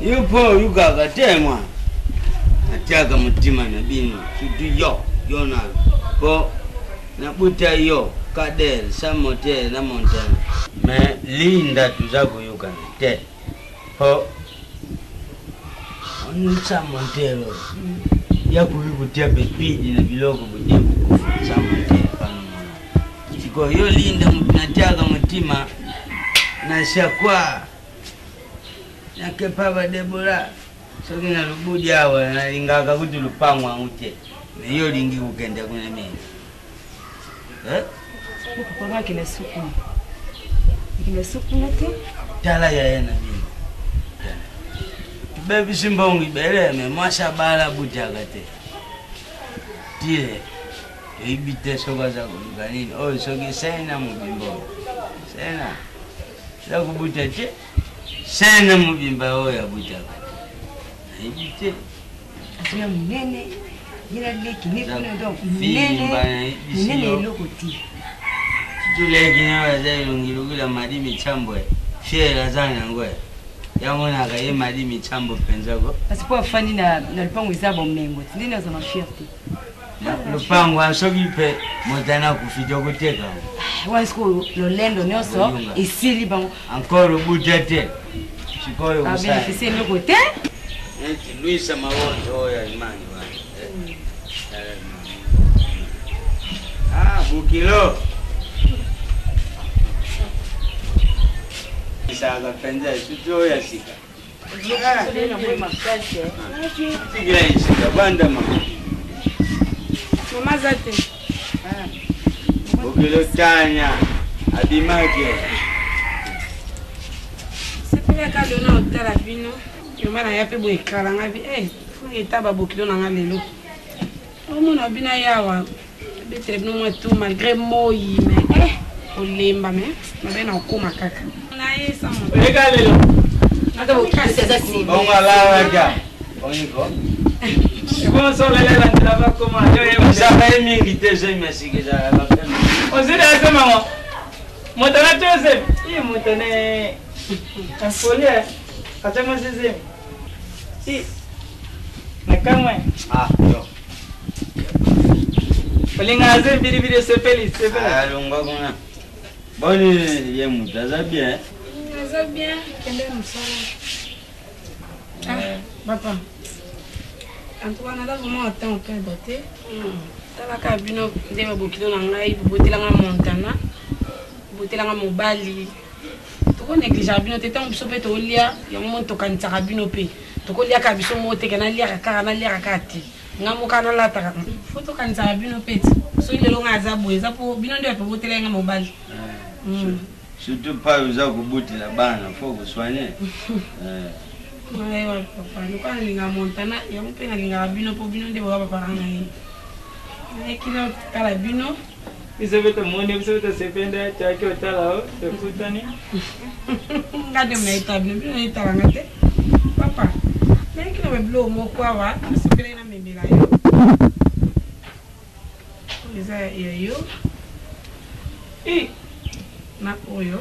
Yo mpo oyukaka te mwana atiaka motima na bino surtout yo yo na mpo nabuta yo kader sa motere na montana me linda tuza koyokana te mpo onisa motere oyo ya koki kotia bepidi na biloko bodebu sa motere pano mona sikoyo yo linda moto natiaka motima na shakwa nakepa badebora soki na lubudi awa nalingaka kutu lupango yango te me yo olingi kokende kuna mingi Eh? Papa nga akende sukuna. Akende sukuna te. tala yaya na bino tubebisi mbongo ibele me mwasi abala abutaka te tile toyebi te soki aza koluka nini oyo soki sena mobimba oyo sena aza kobuta te sena mobimba oyo abutaka te nayebi te Azona monene ye na leki ne kuna donc monene Fimba, nayebisi monene yo. eloko te. Tuleki na oyo aza elongi lokola Madi Michambo fier aza na yango yamonaka ye Madi Michambo mpenza ko. Parce po afandi na na lupango eza bomengo ti ndenge aza na fierté. Lupango soki mpe moto anakufi tokoteka wana sikoyo lolendo nyonso esili bango. Encore obuta te sikoyo abénéficie eloko te. Neti Luisa Mawonzo oyo Allemagne wana. Ah, bokilo. Isaka mpenza surtout oyo ya sika. Tikila esika banda mama. Mama aza te. Bokilo tanya abimaki. Sepelaka lelo otala bino. Yoma na ya mpe boye ekala nga bi eh funi eta babokilo na nga lelo. Omona bino yawa betele bino mwa tout malgré moi mais eh olemba mais mabe na okoma kaka. Na ye sama. Oyeka lelo. Bongo alawaka. Oniko. Ezaka ye mingi te zemi ya sika ezalaka ozili azemango moto na te ozemi i moto ne infolie atemo zezemi i nakamwe ah yo olinga azemi bilibili osepeli sepela alongwa kuna boni ye moto aza bien aza bien kende mosala ah papa en tout cas naza vraiment temps perdre te talaka bino nde babokilo na ngai bobotelanga montana bobotelanga mobali tokonegligeaka bino te ntango biso mpe tolia yango moni tokanisaka bino mpe tokoliaka biso moko teke naliaka kaka naliaka kaka te nga moko nalataka fo tokanisaka bino mpe ti soki lelo ngai aza boye eza mpo bino nde bato bobotelaki nga mobali surtout pai oza kobotela bana fo kosoigne ngai wapi papa lokola nalingaka montana yango mpe nalingaka bino mpo bino nde boza papa na ngai nayeki na tala bino biso mpe tomoni biso mpe tosependa toyaki otala o tokutani nga nde nayetala bino bino nayetalanga te papa nayeki na babiloko moko awa nasepelaki namemela yo oyo eza ya yo na oyo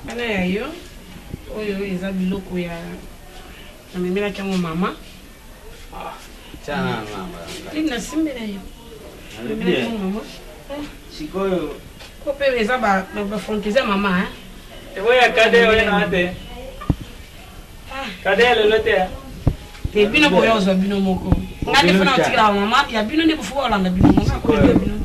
wana ya yo oyo eza biloko ya namemelaki yango mama nini nasimbela yo namemelaki yango mama sikoyo ko mpe eza bafantaisie ya mama oyo kade oyo na te kade ya lelo te te bino boya ozwa bino moko nga nde fona otikela mama ya bino nde bofuka olanda bino moko akoya bino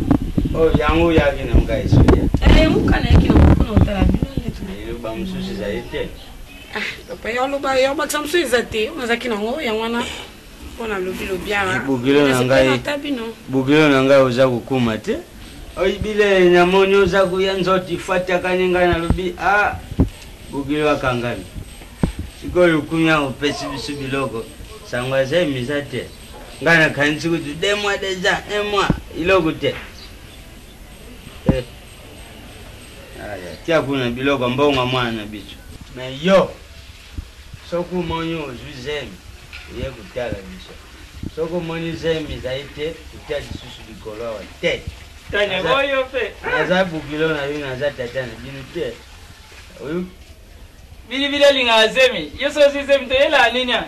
oyo yango oyaki na ngai esoya yango kana yaki na mpona otala bino nde eloba mosusu ezali te papa ya oloba ya obakisa mosusu eza te oyo nazalaki nango yango wana mpo nalobi lobi awa bokilo na ngai bokilo na ngai oza kokoma te oyibile namoni oza koya nzoto ifatakani ngai nalobi a bokilo akangami sikoyo kuna opesi biso biloko sango aza emiza te ngai nakanisi kutu deux mois déjà un mois eloko te eh. Aya, tia kuna biloko mbongo mwana na biso me yo soki omoni ozwi zemi oye kotala biso soki omoni zemi ezali te kotia lisusu likolo awa te naza bokilo na yo naza tata na bino te oyoki bilibili alingaka zemi yo soki ozwi zemi toyelaka nini a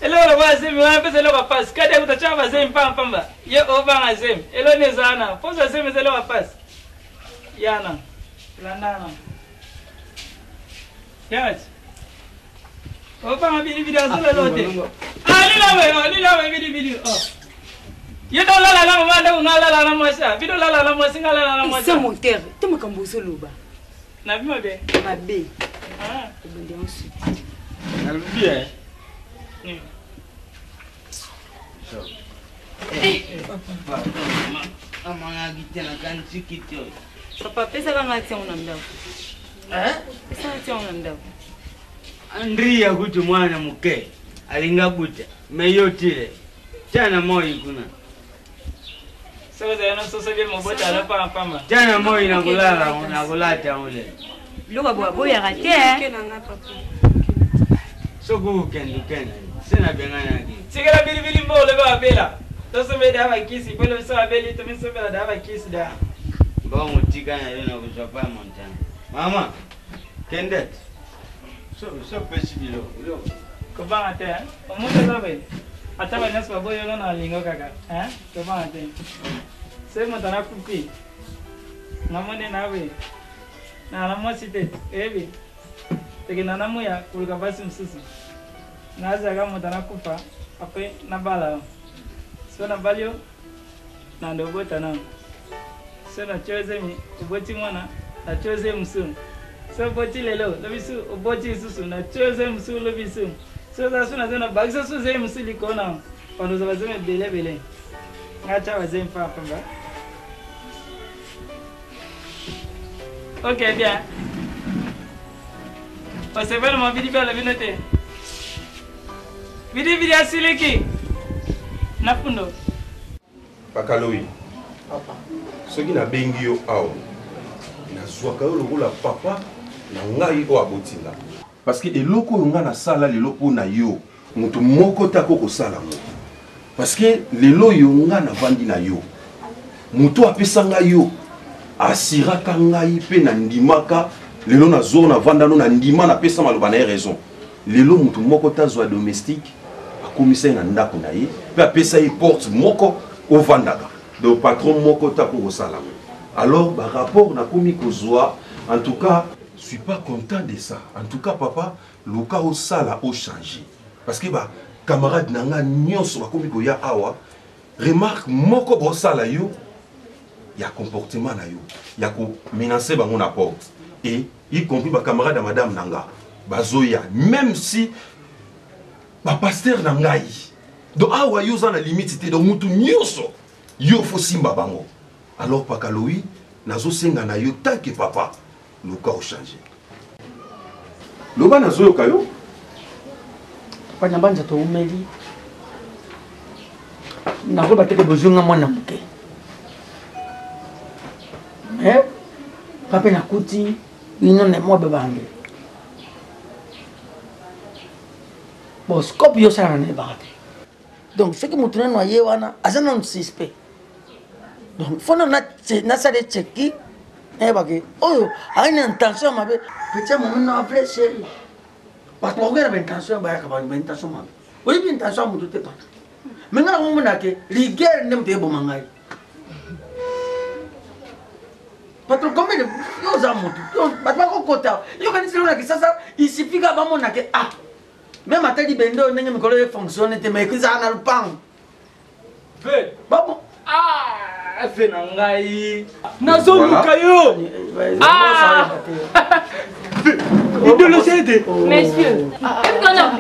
eloko lokola zemi wana mpesa eloko ya pasi kadi akuta tyaka bazemi mpamba yo obanga zemi eloni eza wana mpoza zemi eza eloko ya pasi yana landana yati obanga bilibili azolelo te alilawe alilawe bilibili oh. yo tolala na mama ndako nga alala na mwasi bino olala na mwasi nga alala na mwasi sans montere te makambo ozoloba nabi mabe mabe obandi yango suki nalobi e amonaki te nakanisi kiti oyo papa pesaka ngai tiango na ndako pesaka tiango na ndako andria kutu mwana moke alinga buta me yo tile tia na moi kuna soki ozali na soso bie mobota alo pambapamba tia na moi nakolala nakolata yango lelo biloko ya boya boyaka te soki okende okende. Se nabenganaki. Tikela bilibili mbongo lobi abela. Tosombe da bakisi po lobi so abeli tomisombela da bakisi da. Mbongo tika na yo na kozwa pa Montana. Mama, kende. So so pesi biloko. Biloko. Kobanga te, hein? Omoni oza boye. Ata ba nyonso baboyi yo na lingo kaka, hein? Kobanga te. Se moto anakufi. Ngamone na boye. Na na mwasi te, oyebi? Tokenda na muya koluka basi mosusu. Nazalaka moto anakufa apres nabala yo. So nabali yo, nanda obota nano. So natye zemi, oboti mwana, natye zemi mosusu. So oboti lelo, lobi su oboti lisusu, natye zemi mosusu lobi su. So oza su na zemi, nabakisa su zemi mosusu likolo na bando ozwa bazemi ebele ebele. Ngai atya bazemi pamba pamba. Ok, bien. Osepeli mwa bidi bela bino te. Bidi bidi asiliki. Na fundo. Pakaloyi, soki nabengi yo awa, nazwaka yo lokola papa na ngai oyo aboti nga. Parce que eloko oyo nga nasala lelo mpo na yo, moto moko te akoki kosala yango. Parce que lelo oyo nga navandi na yo, moto apesa ngai yo, asiraka ngai mpe nandimaka. Lelo nazo navanda no nandima, napesa maloba na ye raison. Lelo moto moko te azwa domestique akomisa ye na ndako na ye mpe apesa ye porte moko ovandaka. Donc patron moko te akoki kosala yango. Alors ba rapport nakomi kozwa, en tout cas je suis pas content de ça. En tout cas papa, luka osala o changer. Parce que ba camarade na nga nyonso bakomi koya awa, remarque moko bosala yo ya comportement na yo ya ko menacer bango na porte, et y compris ba camarade ya madame na nga bazoya, même si ba pasteur na ngai. Donc awa yo oza na limite te, donc mutu nyonso yo faut simba bango. Alors Pakalowi, nazosenga na yo tant que papa, luka o changer. Loba nazoyoka yo. Papa Nyabanza toumeli. Nakoyeba te ke bozwi nga mwana moke. Mais nga mpe nakuti bino na mwa babange. Bon, scope yo osalaka nayebaka te. Donc soki moto nano aye wana aza nano suspect. Donc faut nano nasala ye checki nayeba ke oyo ayi na intention ya mabe. Petit ya momi na vrai chéri. Bato bakokela ba intention bayaka ba intention mabe. Oyebi intention ya moto te papa. Mais nga nakomona ke rigueur nde moto eboma ngai. Patron, combien de yo oza moto bato bakokota yo kanisi lelo na Kinshasa il suffit kaka bamona ke ah même ata libende oyo ndenge mikolo efonctionne te mais ezala na lupango. Babo ah fe na ngai nazoluka yo. Ah idéologie te. Monsieur, on a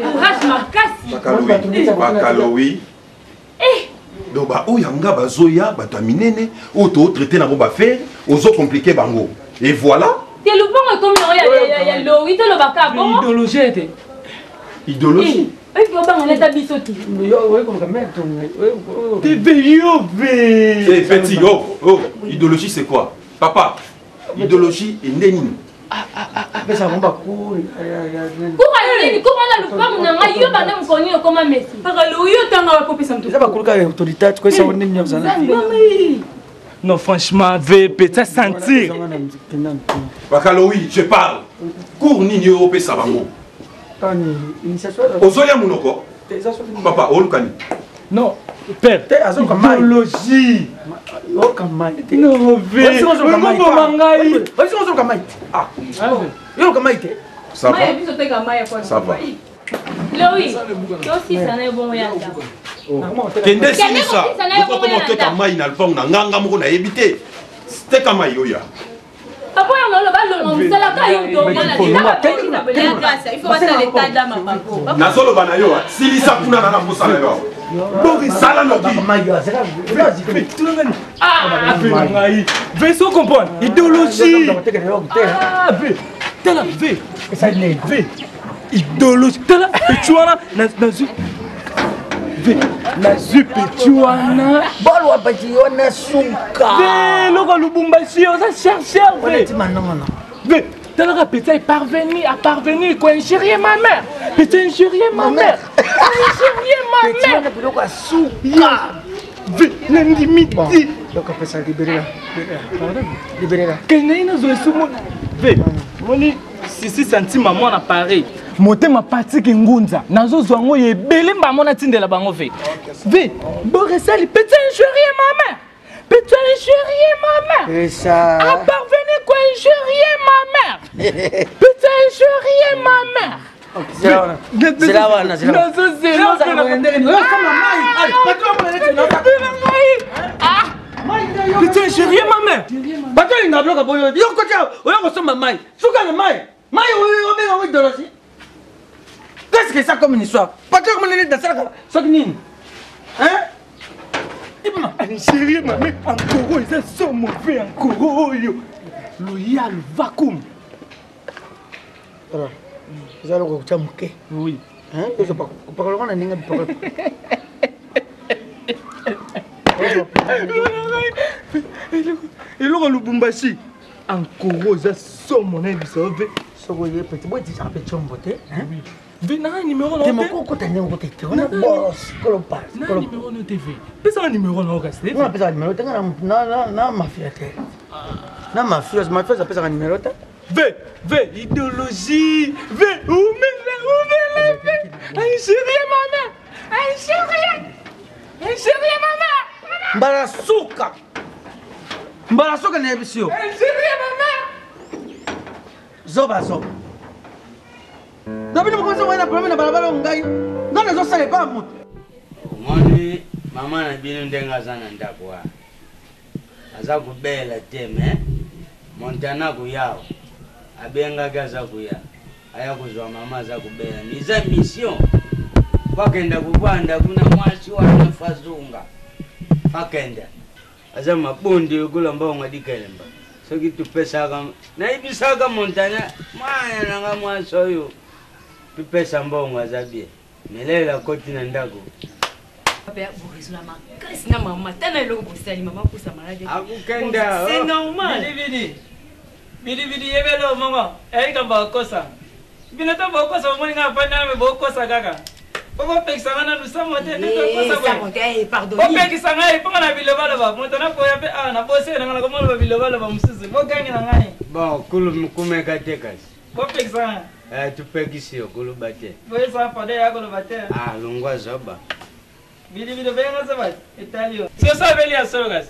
courage makasi. Bakalowi. Eh donc baoyo ya nga bazoya bato ya minene oyo totraite nango bafere ozo compliqué bango et voilà. Te lupango ekomi yango ya lowi tolobaka bongo. Idéologie te. Idéologie. Oyebi obanga neta biso te. Eh, petit, oh, oh, idéologie c'est quoi? Papa, idéologie ende nini? Apesa bango bacour. Kuka nini? Kuka na lupango na ngai yo banda mokolo nini okoma mesi? Paka lowi yo tanga wapi opesa moto? Eza bakulu kaka ya autorité koyesa ngo nini ozala. Non, franchement, VP, ça sentir. Bakalowi, je parle. Cours nini yo opesa bango? Ozolia munoko? Papa, olukani. Non, père, idéologie. Non, V. Ozoluka ngai. Ozoluka mai. Ah. Yoluka mai te. Ça va. Ça va. Lowi, tosisa na ebongo ya ndako. Kende silisa. Okokoma oteka mai na lupango na nganga moko nayebi te. Teka mai oya. Papa oyo oloba longo mosala ka yo moto nazoloba na yo silisa kuna na na mposa na yo sala noki ngai ve so comprendre idéologie ve tala ve ve idéologie tala petit wana nazwi ve nazwi petit wana balwa petit wana suka ve eloko ya lubumbashi oza chercheur ve ve. Talaka petit est parvenu à parvenir quoi injurier ma mère. Petit injurier ma mère. Injurier ma mère. Biloko ya suka. Nandimi te. Yokapesa liberela. Liberela. Kende ye nazwa esumo. Ve, moni sisi santima mwana paris motema patiki ngunza nazozwa yango ya ebele mbamo natindela bango ve ve boresali petit injurie ma mère petit injurie ma mère Richard. a parvenu quoi injurier ma mère petit injurier ma mère Zela wana, zela wana. Petit injurier ma mère. Bato olinga biloko boyo yo kotia oya kosomba mai suka na mai mai obenga ngo idéologie qu'est-ce que ça comme une histoire bato okomona nini nasalaka soki nini hein Injurier ma mère encore eza so mauvais encore oyo loyal vacuum eza eloko kotia moke oui kopakala ngo na ndenge bipakala eloko ya lubumbashi ankoro eza somo nayebisa yo ve soki oye pete boyetisaka mpe combo te ve nanga nimero te moko okota ndenge okota te wana boros kolopa nimero no te ve pesaka nimero na yo kasi nga napesaka nimero te nga na mafia te na mafios mafios apesaka nimero te V, V, idéologie, V, umela, umela, V, injurier ma mère, injurier, injurier ma mère. Mbala suka, mbala suka nayebisi yo. Injurier ma mère. Zoba zoba. Nabino mokonzi wana problème na balabala ngai, ngai nazosala epa moto. Omoni mama na bino ndenge aza na ndako wana. Aza kobela te mais Montana koya awa abengaki aza koya aya kozwa mama aza kobela mais eza mission bakenda kovanda kuna mwasi wana fazonga akenda aza mabondi lokola mbongo adikelemba soki topesaka nayebisaka Montana mwana nanga mwasi oyo topesa mbongo aza bien Milele akoti na ndako. Papa borezola makasi na mama tana eloko bosali mama kosa malade. Akukenda. C'est normal. Bilibili. Bilibili yebelo moko. Eyika bakosa. Bino to bokosa omoni nga afandi na me bokosa kaka. Bokopekisa nga nanu samo te nde tokosa boye. Bopekisa ngai mpo nga na bilobaloba. Moto nakoya mpe awa naboseli na nga nakomoloba bilobaloba mosusu. Bogangela ngai. Bon, kulu kumeka te kasi. Bopekisa nga. Eh, tupekisi yo koloba te. Boyesa pardon ya koloba te. Ah, longwa zoba. Bilibili obenga zoba etali yo. Soso abeli ya solo kasi.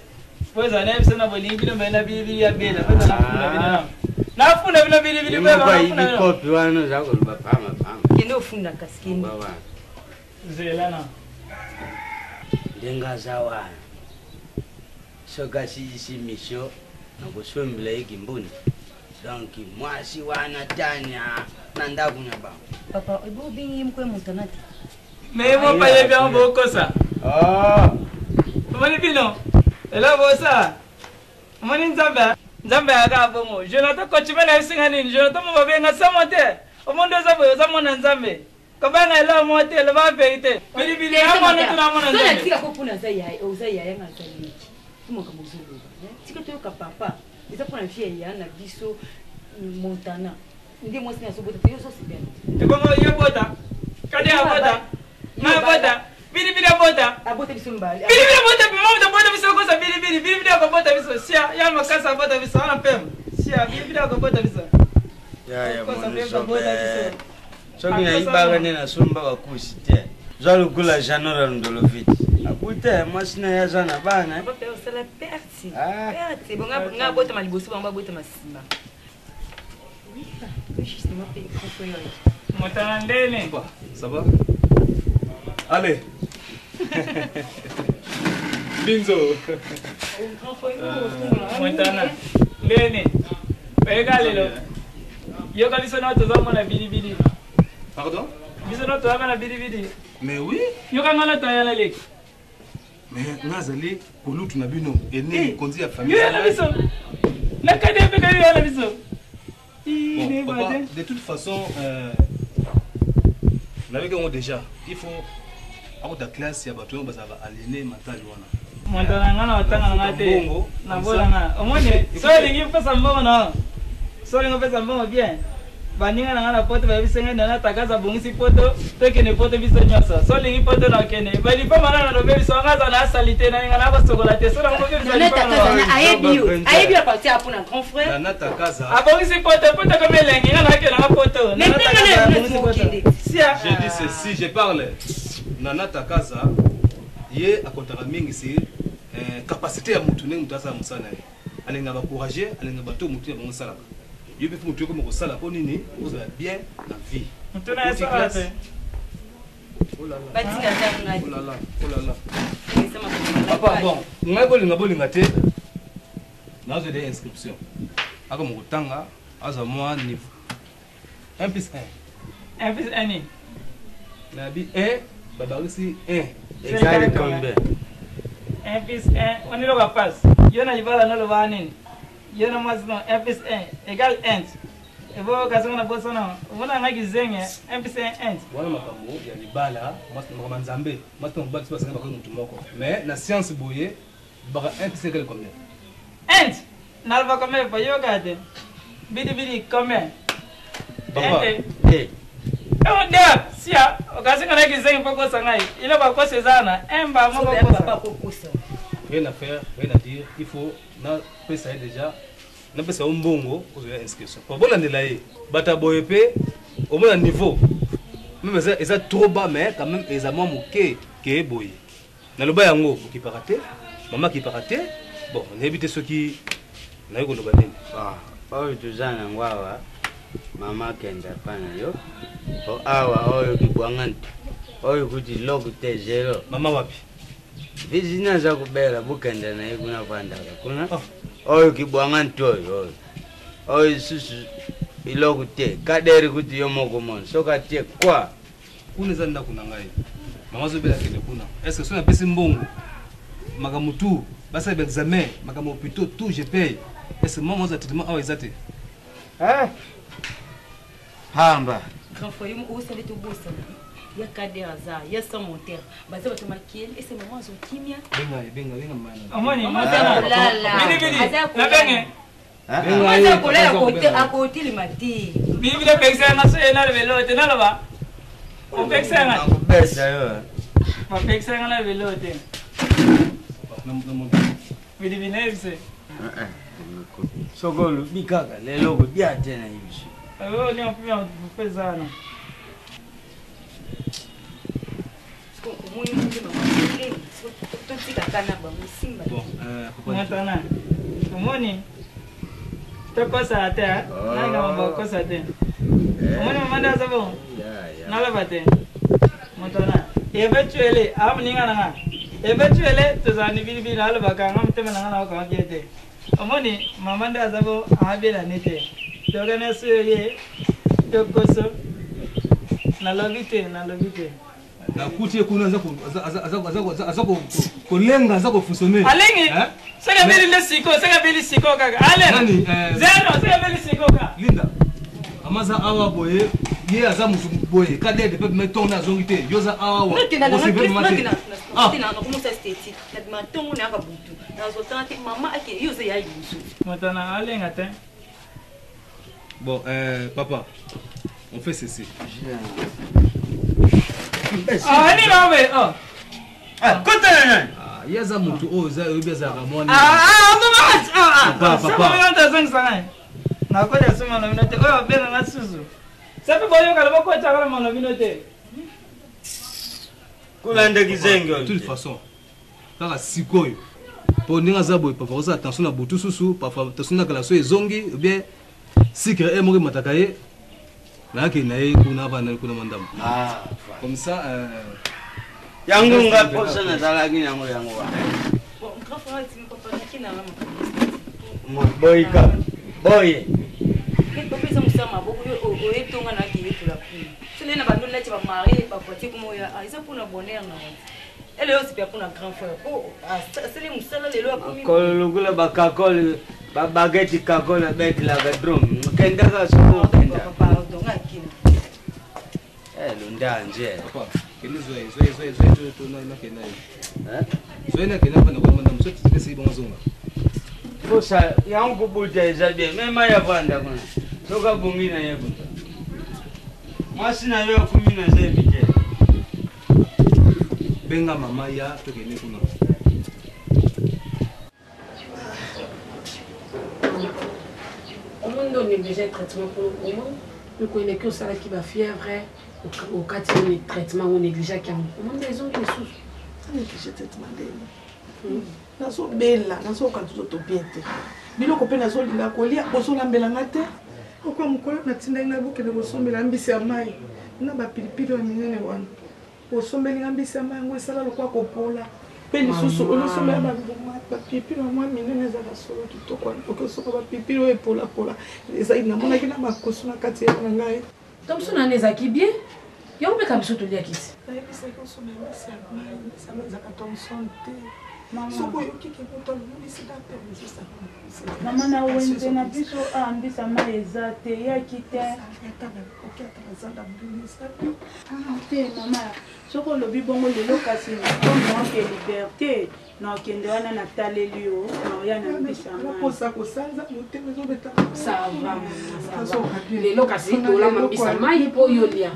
Po ezala na biso na bolingi bino mbe na bilibili ya bela. Po ezala na funda bino. Na funda bino bilibili po ezala na funda bino. Kopi wana oza koloba pamba pamba. Kende ofunda kasi kende. Zela na. Ndenge aza wana. Soki asilisi mission nakosombela ye kimbundi. Donc mwasi wana Tania na ndako na bango. Papa, ebo obengi ye moko ya Montana te. Mais mo pa yebi yango bokosa. Ah. Omoni bino? Elo bosa. Omoni Nzambe? Nzambe ayaka bongo. Jonathan continue na yesinga nini? Jonathan mo babenga samo te. Omondi oza boye oza mwana Nzambe. Kobanga elo mo te, loba verite. Bilibili ya mwana tuna mwana Nzambe. Tika ko puna za yaya, oza yaya nga za leki. Makambo ozoloba. Tika toyoka papa. Eza pona vie ya na biso Montana. Nde mwasi na sobota te yo ozosepela. Ebongo yo bota. Kadi abota. Nga bota. Bili bili abota. Abota biso mbali. Bili bili abota mama abota biso kosa bili bili bili bili akobota biso. Sia ya makasa abota biso ana pema. Sia bili bili akobota biso. Ya ya mwana zobe. Soki nayibaka nde nasombaka kusi te. Zwa lokola Janora Ndolofiti. Akute mwasi na ye aza na bana. Papa osala perte. Perte. Bon nga abotama liboso bango babotama nsima. Motana ndene. Ça va? Allez. Binzo. Montana. Ndene. Oyeka lelo. Yoka biso na toza mona bilibili. Pardon? Biso na toza na bilibili. Mais oui. Yoka nga na toya na leki. Mais nazali kolutu na bino ene mokonzi ya famille. Yo na biso. Na kadi mpe kadi yo na biso. Bon, papa, de toute façon, nayoki yango déjà il faut akota classe ya bato oyo bazalaka aliéné mental wana. Moto na nga na otanga na nga te. Na bola nga. Omoni, so olingi mpesa mbongo na yo. Soki ngopesa mbongo bien. Baninga na nga na poto bayebisi ngai nana takaza abongisi poto tokende poto biso nyonso. So olingi poto na okende. Ba lipama na na lobebisa nga aza na salite na nga na kosokola te. So na ngobebisa Nana Takaza na ayebi yo. Ayebi à partir ya pona grand frère. Nana Takaza. Abongisi poto poto comme elengi nga na okende nga poto. Mais Nana ndenge Takaza na abongisi yo poto. okende. Sia. Je dis ceci, je parle. Nana Takaza, ye akontaka mingi sur capacité ya mutu ndenge mutu asala mosala na ye. Alingaka ba courageux, alingaka bato oyo mutu na bango esalaka. Yo mpe faut mutu ekoma kosala mpo nini ozala bien na vie. Mutu na ye asala te. Oh là là. Batika ata ngai. Oh là là, oh là là. Papa, bon, ngai bolinga bolinga te. Nazwa de inscription. Akoma kotanga, azwa mwa niveau. 1 plus 1. 1 plus 1 nini? Nabi 1, babakisi 1. Égale combien? 1 plus 1, on eloko pasi. Yo na libala noloba nini? Yo na mwasi no 1 plus 1 égale 1. Ebo kasi ngana bosana, omona nga kizenge 1 plus 1 1. Wana makambo ya libala, mwasi makambo ya Nzambe, mwasi na mobali soki basangani bakoki motu moko. Mais na science boye, baka 1 plus 1 égale combien? 1. Naloba combien po yoka te. Bidi bidi combien? Papa. Eh. Oh, nde sia, okasi ngana kizenge po kosa ngai. Eloko ya kosa eza wana, 1 mba moko kosa. Rien à faire, rien à dire, il faut napesa ye déjà napesa yo mbongo ozwa ya inscription. Po bolandela ye, bato ya boye mpe omona niveau même eza, eza trop bas mais quand même eza mwa moke ke boye. Naloba yango okipaka te, mama akipaka te, bon nayebi te soki naye koloba nini. Oyo toza nango awa mama akenda epa na yo po awa oyo kibwanga ntu oyo kuti loku te zero. Mama wapi? Vizina aza kobela bokenda na ye kuna avandaka kuna. Oyo kibwanga ntu oyo oyo oyo lisusu eloko te kaderi kuti yo moko mona soki atie kwa Kuna eza ndako na ngai. Mama azobela akende kuna. Est-ce que soki napesi mbongo makambo tout basala ba examen makambo hôpitaux tout je paye. Est-ce que mama azwa traitement awa eza te? Pamba. Grand frère, yo moko osali tobosana. Ya Kader aza, ya sans monteur. Baza bato makeli, ese mama azo kimia. Benga ye, benga, benga mama na. Omoni, Mama aza kolala. Bidi bidi, Aza kolala. nabenge. Mama aza kolala akotelema te. Bidi bidi opekisa nga so ye naloba eloko te naloba. Opekisa nga. Nakobeta yo. Bapekisa nga naloba eloko te. Bidi bidi nayebise. Soki olobi kaka lelo okodia te na yebiso. Oyo ni mpe mpe wana. Omoni ndenge mama akeleli, totika na bango simba. Montana, omoni tokosala te nanga mambo akosa te. Omoni mama nde aza bongo naloba te. Montana eventuele awa moninga na nga eventuele tozala ni bilibili nalobaka nga motema na nga naokanga bie te. Omoni mama nde aza bo abela ne te tokana so ye tokoso nalobi te nalobi te. Nakuti ye kuna aza kolenga aza kofonctionne. Alengi soki abeli nde sikoyo soki abeli sikoyo kaka ale zero soki abeli sikoyo kaka. Linda mama aza awa boye ye aza motu boye kadede mpe me ntongo azongi te yo oza awa nakomisa esthétique nabima ntongo nayaka butu nazotanga te mama ake yo oza ya liboso. Montana alenga te. Bon, papa, on fait ceci. Ah, ni na we, oh. Ah, kota na nani? Ah, ye aza motu oyo oza oyebi azalaka mwana. Ah, ah, mama, ah, ah. Papa, papa. Sasa mwana azongisa ngai. Nakolia soma na bino te. Oyo abenga nga susu. Safi boyoka lobo kota kala mwana bino te. Kolanda kizengi De toute façon, kaka sikoyo. Po ndenge aza boye parfois osala tension na butu susu, parfois tension na kala so ezongi ou bien sucre e moko emataka ye. Nayaki na ye kuna avanda kuna mwa ndambo. Ah, comme ça yango nga posa nazalaki nango yango wana. Bon, grand frère atimi papa naki na nga Boyika. Boye. Papa eza mosala maboko yo oyetonga na akeyetola kuna so nde na bando nati bamarie bavoiture kuma oyo eza mpona bonheur na yo ele oyo osepela mpona grand frère po asali mosala lelo akomi Kolo lokola bakakole babageti kakole abetelaka drum kendaka soko okenda. Pardon, nga akimi. Eh, lunda nje. Papa, kende zwa ye, zwa ye, zwa ye, zwa ye, to nakenda ye. Zwa ye nakenda avanda kuna mwa ndambo, soki topesi ye bongo azonga. Posa yango kobuta eza bien, me mai avanda kuna. Soki abongi na ye kuta. Mwasi na yo akumi na zemi te. Benga mama ya tokende kuna. Omoni nde onéglige traitement mpo omoni mokolo eleki osalaki bafièvre okati nini traitement yango onégligeaki yango omoni nde ezongi lisusu. Néglige traitement ndeni? Nazobela, nazoyoka nzoto bien te, biloko mpe nazolinga kolia bozolambela nga te. Okwa mokolo natindaki ngai bokende kosombela mbisi ya mai na bapilipili oyo minene wana, osombeli nga mbisi ya mai yango esala lokwa kopola mpe lisusu olosombela bambuma bapilipili ya mwa minene ezalaka solo kitoko wana okosoka bapilipili oyo epolapola ezali namonaki na makoso na kati ya na ngai. Thomson wana ezalaki bien yango mpe ka biso toliaki ti. Nayebisaki osombela mbisi ya mai, mbisi ya mai ezalaka Thomson te. Soki oyoki ke moto alongoli sida mpe ezosala. Mama na wenze na biso a mbisa mai eza te yaki te. Ah, te mama soki olobi bongo lelo kasi comme liberté Na okende wana na taleli yo na oya na mbisa mai. Posa kosanza motema ezobeta. Ça va maman, ça va. Lelo kasi tolamba mbisa mai mpo yo lia.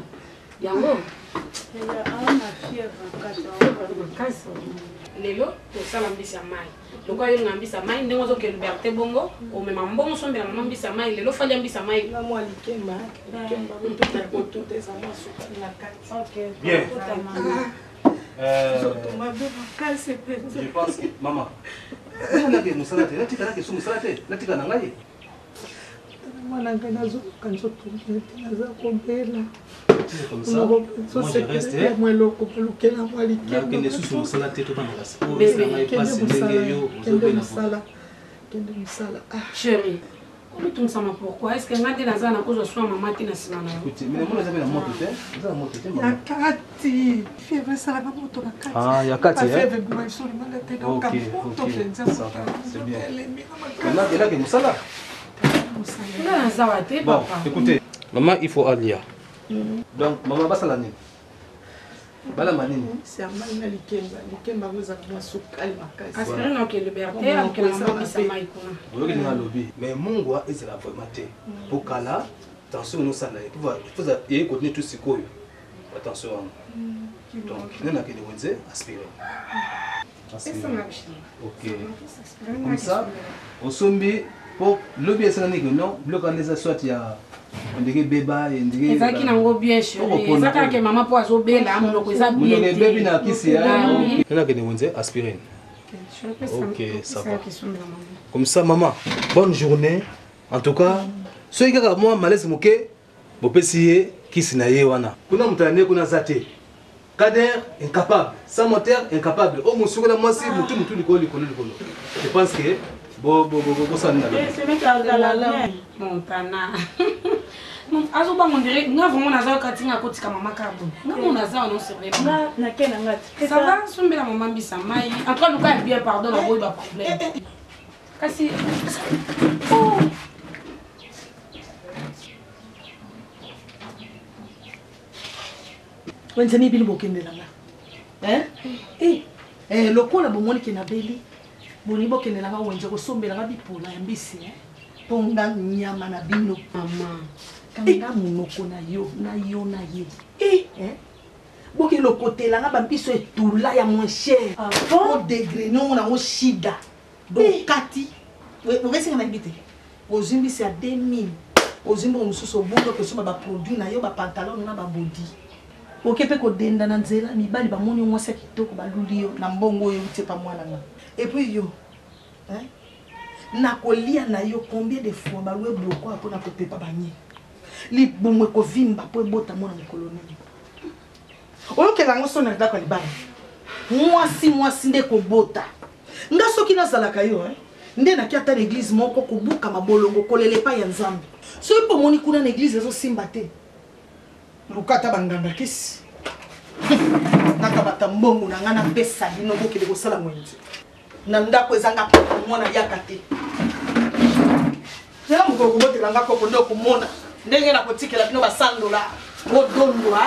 Yango. Yaya awa na fièvre makasi. Fièvre makasi. Lelo tosala mbisa mai. Lokola yo olinga mbisa mai ndenge ozokende liberté bongo omema mbongo osombela mama mbisa mai lelo falia mbisa mai. Na mwa likemba, likemba botuta kotuta eza mwa sukali na kati. Bien. Je pense que maman nake mosala te natika nake so mosala te natika na ngai mwana ngai nazoyoka nzoto bien te naza kobela mwa eloko balukela mwa likende susu mosala te tobandaka sikoyo ngai mpasi ndenge yo ozobela kende mosala chérie omitungisama pourquoi est ce que ngai nde naza nakozwa soin mama te na nsima na yo ya kati fièvre esalaka moto na kati ya kati fièvre ebima biso libanda te donc moto mpenza elake mosala nga nazawa te papa écoutez maman il faut alia donc maman basala nini balamba nini sermai na likemba likemba yango ezalaka mwa sukali makasi aspirine oke liberté alukela mama bisa mai kuna oyoki ndenge alobi mais mungwa ezala vraiment te po kala tension enosala ye eye continue tu sikoyo batension wana donc nde nakende wenze aspirine ok comme ça osombi po lobi esalani ke non biloko wana eza soit ya ndenge ebeba ndenge ezalaki nango bien chéri eza kaka ke mama mpo azobela monoko eza bien monoko ebebi na kisi ya nakende wenze aspirine ok ça va comme ça maman bonne journée en tout cas soki kaka mwa malaise moke bopesi ye kisi na ye wana kuna moto ya nde kuna aza te Kader incapable, sans moteur incapable. Oh musuko na mwasi mutu mutu likolo likolo likolo. Je pense que bo bo bo bo sala nini Montana. azobanga ondire nga vraiment naza yoka tinga akotika mama kaka boye nga mo naza wana osevre nga nake na nga te ça va sombela mama mbisa mai en tout cas luka ya bien pardon naboyi ba problème kasi oh. Wenzeni bino bokendela nga eh? Eh, eh, lokola bomoni ke nabeli bolingi bokendela nga wenze kosombela nga bipola ya mbisi eh? mpo nga nyama na bino mama kanga eh. monoko na yo na yo na ye eh. Eh? boke lokotela nga bambiso etula ya moins cher ah, bon? odegre niongo nango shida donc kati okesinga nayebi te ozwi mbisi ya 2000 ozwi mbongo mosusu obongi okosomba baproduit na yo bapantalon na babodi oke mpe kodenda na nzela mibali bamoni yo mwasi ya kitoko baluli yo na mbongo oyo euti epa mwana nga epuis yo nakolia na yo combien de fois balue bloko mpo na kopepa banye libumu ekovimba mpo ebota mwana mokolo nini oyokela yango soni na ndako ya libala mwasi mwasi nde kobota nga soki nazalaka yo eh? nde naki ata na eglise moko kobuka mabolongo kolela epai ya nzambe soki mpo omoni kuna na eglise ezosimba te luka ata banganga kisi nakamata mbongo na ngai napesa bino bokende kosala wenze na ndako ezanga mwana yaka te zela mokolo kobotela nga koko nde okomona ndenge nakotikela bino ba 100 dollars bodondwa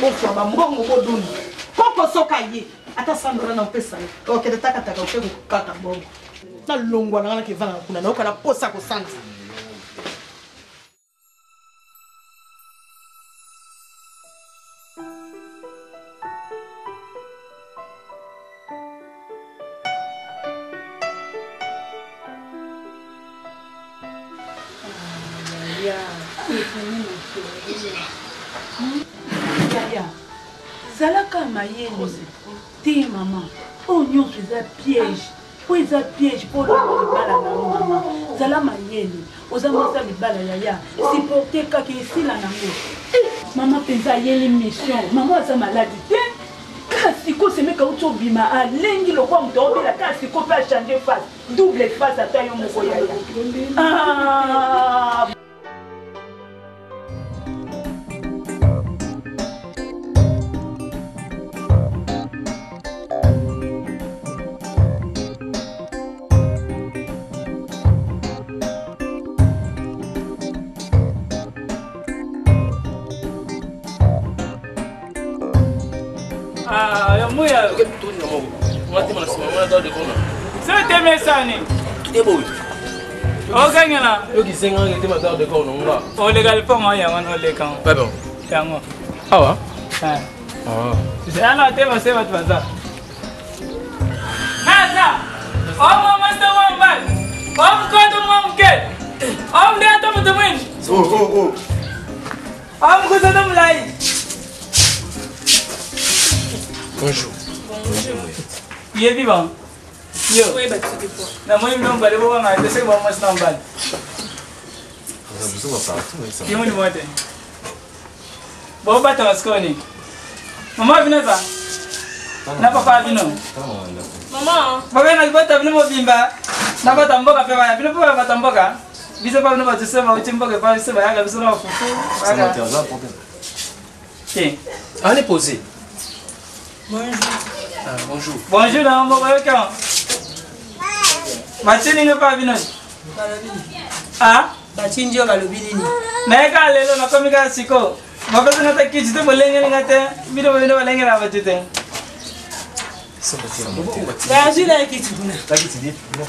bozwa bambongo bodondwa koko soka ye ata 100 dollars na opesa ye okende takataka oke kokata mbongo. Nalongwa na nga nakevanda kuna, nayoka na posa kosanza. Yaya, zalaka mayele te mama. Oyo nyonso eza piège, oyo eza piège mpo olonga libala na yo. Mama, zala mayele, oza mwasi ya libala. Yaya, supporte kaka, esila nango. Mama mpenza ayeli mission. Mama aza maladi te, kaka sikoyo semeka uti obima, alengi lokola moto aobela. Kaka sikoyo mpe achange face, double face. Ata yo moko, yaya. Ah. Ah, ya muya. Sotemesani. Okangela. Oleka lipongo yango noleka. Yango. Awa. Yana te base bato baza. Naza. Omo mwasi mwa mobali. Omukoto mwa moke. Omu nde ata moto mwini. Omukusa to molai. Bonjour. Yebi bango. Yo. Namoni bino mobali bobanga te soki bamwasi na mobali. Yo moni mwa te. Bobatama sikoyo nini? Mama bino za? Na papa bino? Mama. Babe na bota bino mobimba. Na bata mboka pe baya. Bino pe bata mboka. Biso pa bino bato se bauti mboka epa biso bayaka biso na bafufu. Te. Allez poser. Bonjour. Ah, bonjour. Bonjour na mboka yoka. Batindi nga pa bino. Ah? Batindi yo balobi nini? Naye kaka lelo nakomi kaka sikoyo. Bapesi nga ta kiti te, bolengeli nga te. Bino bino balengela bato te. Bazwi na ye kiti kuna.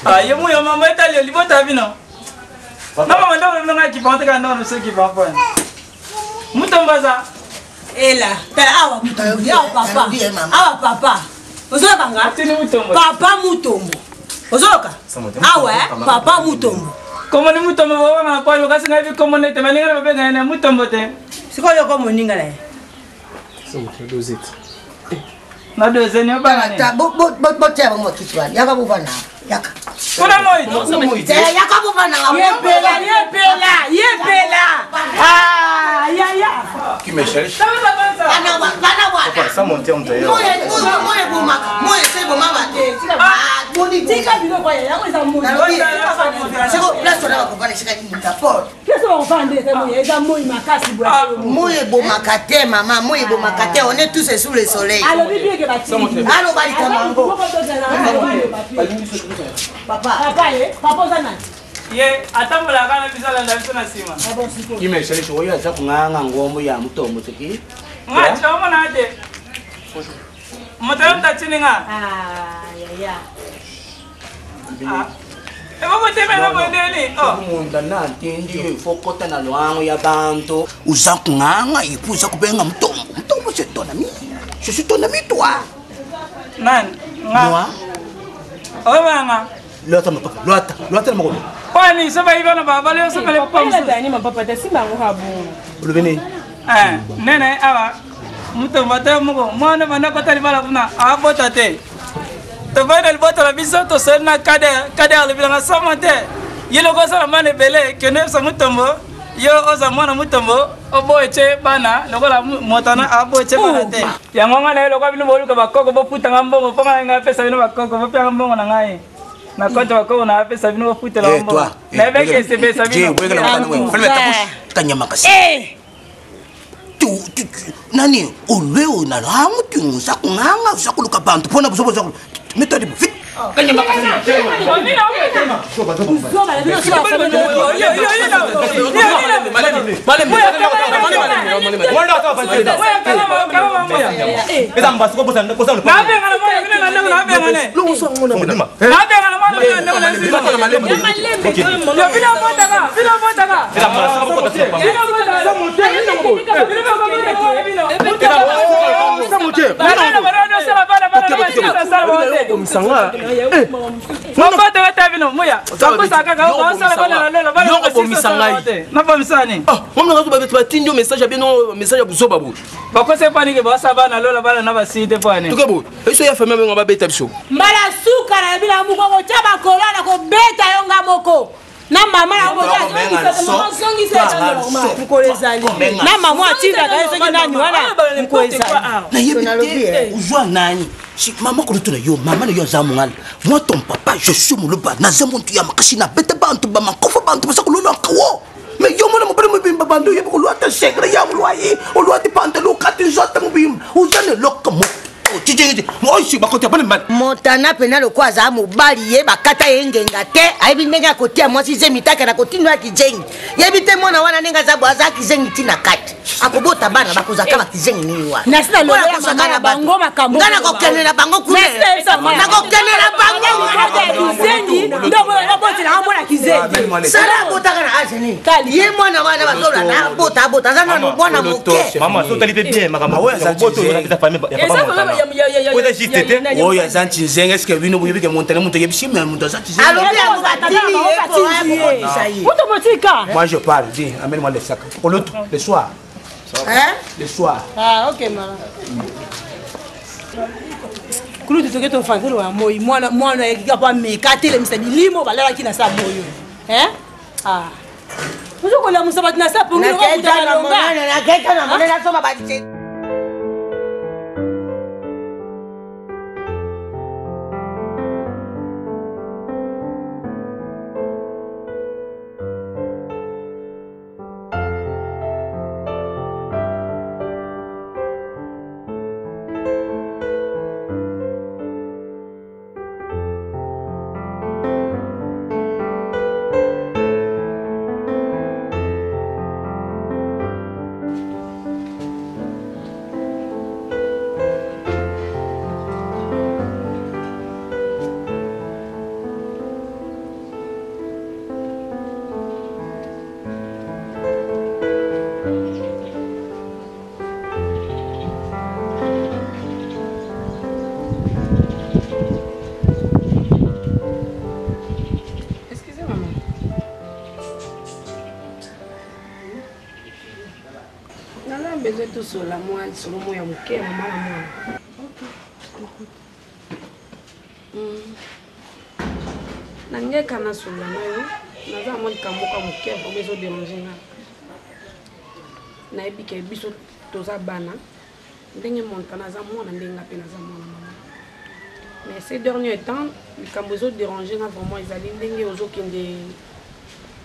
Ah, yo muyo mama etali yo libota bino. Na mama ndoko bino nga kipa te kaka ndoko biso kipa mpo. Mutombaza. Ela, tala awa mutombo, awa papa. Awa papa. Ozoyoka nga? Papa Mutombo. Ozoyoka? Awa eh, papa Mutombo. Komoni Mutombo bobanga na kwalo kasi ngai bikombo nete baninga na babenga na Mutombo te. Sikoyo yo komoninga na ye. Na dozeni obanga nini? Botia bango bakiti wana, yaka bovanda, yaka. Kuna moi. Te, yaka bovanda. Yepela, yepela, yepela. Ah, yaya. Qui me cherche? Bana bana wana. Papa, sans monter, on d'ailleurs. Moyo ebomaka, moyo ese eboma bato. Boni Tika biloko ya yango eza moi. Siko place wana bakofanda esika nini ta port. Place bakofanda eza moi, eza moi makasi boye. Moyo ebomaka te mama, moyo ebomaka te, on est tous sous le soleil. Alobi bien ke batindi. Aloba likambo yango. Papa. Papa ye, papa oza nani? Ye atambolaka na biso, alanda biso na nsima. Qui me cherche? Oyo aza kunganga ngombo ya mutombo soki. Nga ti omona te. Moto yo mtatini nga. Ah, yaya. Ebobotema bondeli. Munda na ntindi yo ifo kota na lwango ya bantu. Uza kunganga ipu uza kubenga mutombo. Mutombo c'est ton ami. Je suis ton ami toi. Nani? Nga. Moi. Obanga. Lwata mapapa, lwata, lwata na makolo. Kwani so bayiba na babale yo so bale Papa tani mapapa te simba yango ka bongo. Olobi nini? Eh, nene awa mutombo ata moko mwana banda kota libala kuna abota te. Tovandi na libota na biso, tosali na kader. Kader alobi nanga somo te, ye loko osala mwana ebele, kende oyebisa mutombo yo oza mwana mutombo oboye tye bana lokola motana aboye tye bana te. Yango ngai na ye lokola bino boluka bakoko bofutanga mbongo mpo ngai ngai apesa bino bakoko bopianga mbongo na ngai na konte bakoko na apesa bino bofutela mbongo nayebaki esepesa bino. Kanyama kasi. Nani olwe oyo na lwangu ti oza kunganga, oza koluka bantu mpona bozo boza mets-toi debout vite. Yokobomisa ngai nabomisa nini batindi yo message ya bino message ya buzoba boye bakosa epanike baosa bana lola bana na basii te po ani tuke boye biso ya famille benga babeta biso mbala suka na yebi na moko kotya bakolo na kobeta yo nga moko na mama mokolo ezali na mama atindaka ye soki nani wana mokolo ezali nayebi te ozwa nani mama kolotuna yo mama na yo aza mongala moi ton papa je suis moloba naza muntu ya makasi nabeta bantu bamakofa bantu baza kolona kawo mais yo mwana mobali mobimba bando oyebi kolwa te segre ya kolwa ye olwa te pantalo okati nzoto mobimba oza na eloko moko Montana pena lokola azala mobali ye bakata ye ngenga te ayebi ndenge akotia mwasi zemi take na kotindo ya kizengi yebi te mwana wana ndenge aza boye aza kizengi ti na kati akobota bana bakozaka bakizengi nini wana Nasi na lolo ya mama na bango makambo nga nakokende na bango kuna nakokende na bango kizengi nde obotelaka mwana kizengi sala abotaka na age nini ye mwana wana bazolanda abota abota aza nanu mwana moke mama so otali mpe bien makambo oyo aza boto oyo napesa famille ya papa Montana. Oyo eza juste te oyo aza ntinzenge eske bino boyebi ke montana moto ayebisi me moto aza ntinzenge alobi yango batindi ye po akokotisa ye Mutu motika. Moi je parle, dis, amène-moi le sac. Pour l'autre, le soir. Hein? Le soir. Ah, ok, mama. Kulutu toke tofandelo ya moi mwana mwana ayaki kaka po ameka atelemisa bilimo balalaki na sa boyo hein? Ah. Ozo kolamusa bato na sa pongi naketa na monene naketa na monene asomba banzete Excusez maman. Naza besoin tosola mwa lisolo moko ya moke ya mama na mwana. Na ngeka nasolola na yo naza na mwa likambo moko ya moke vraiment ezoderange nga. Nayebi ke biso toza bana ndenge Montana aza mwana ndenge nga mpe naza mwana mama. Mais ces derniers temps likambo ezoderange nga vraiment ezali ndenge ozokende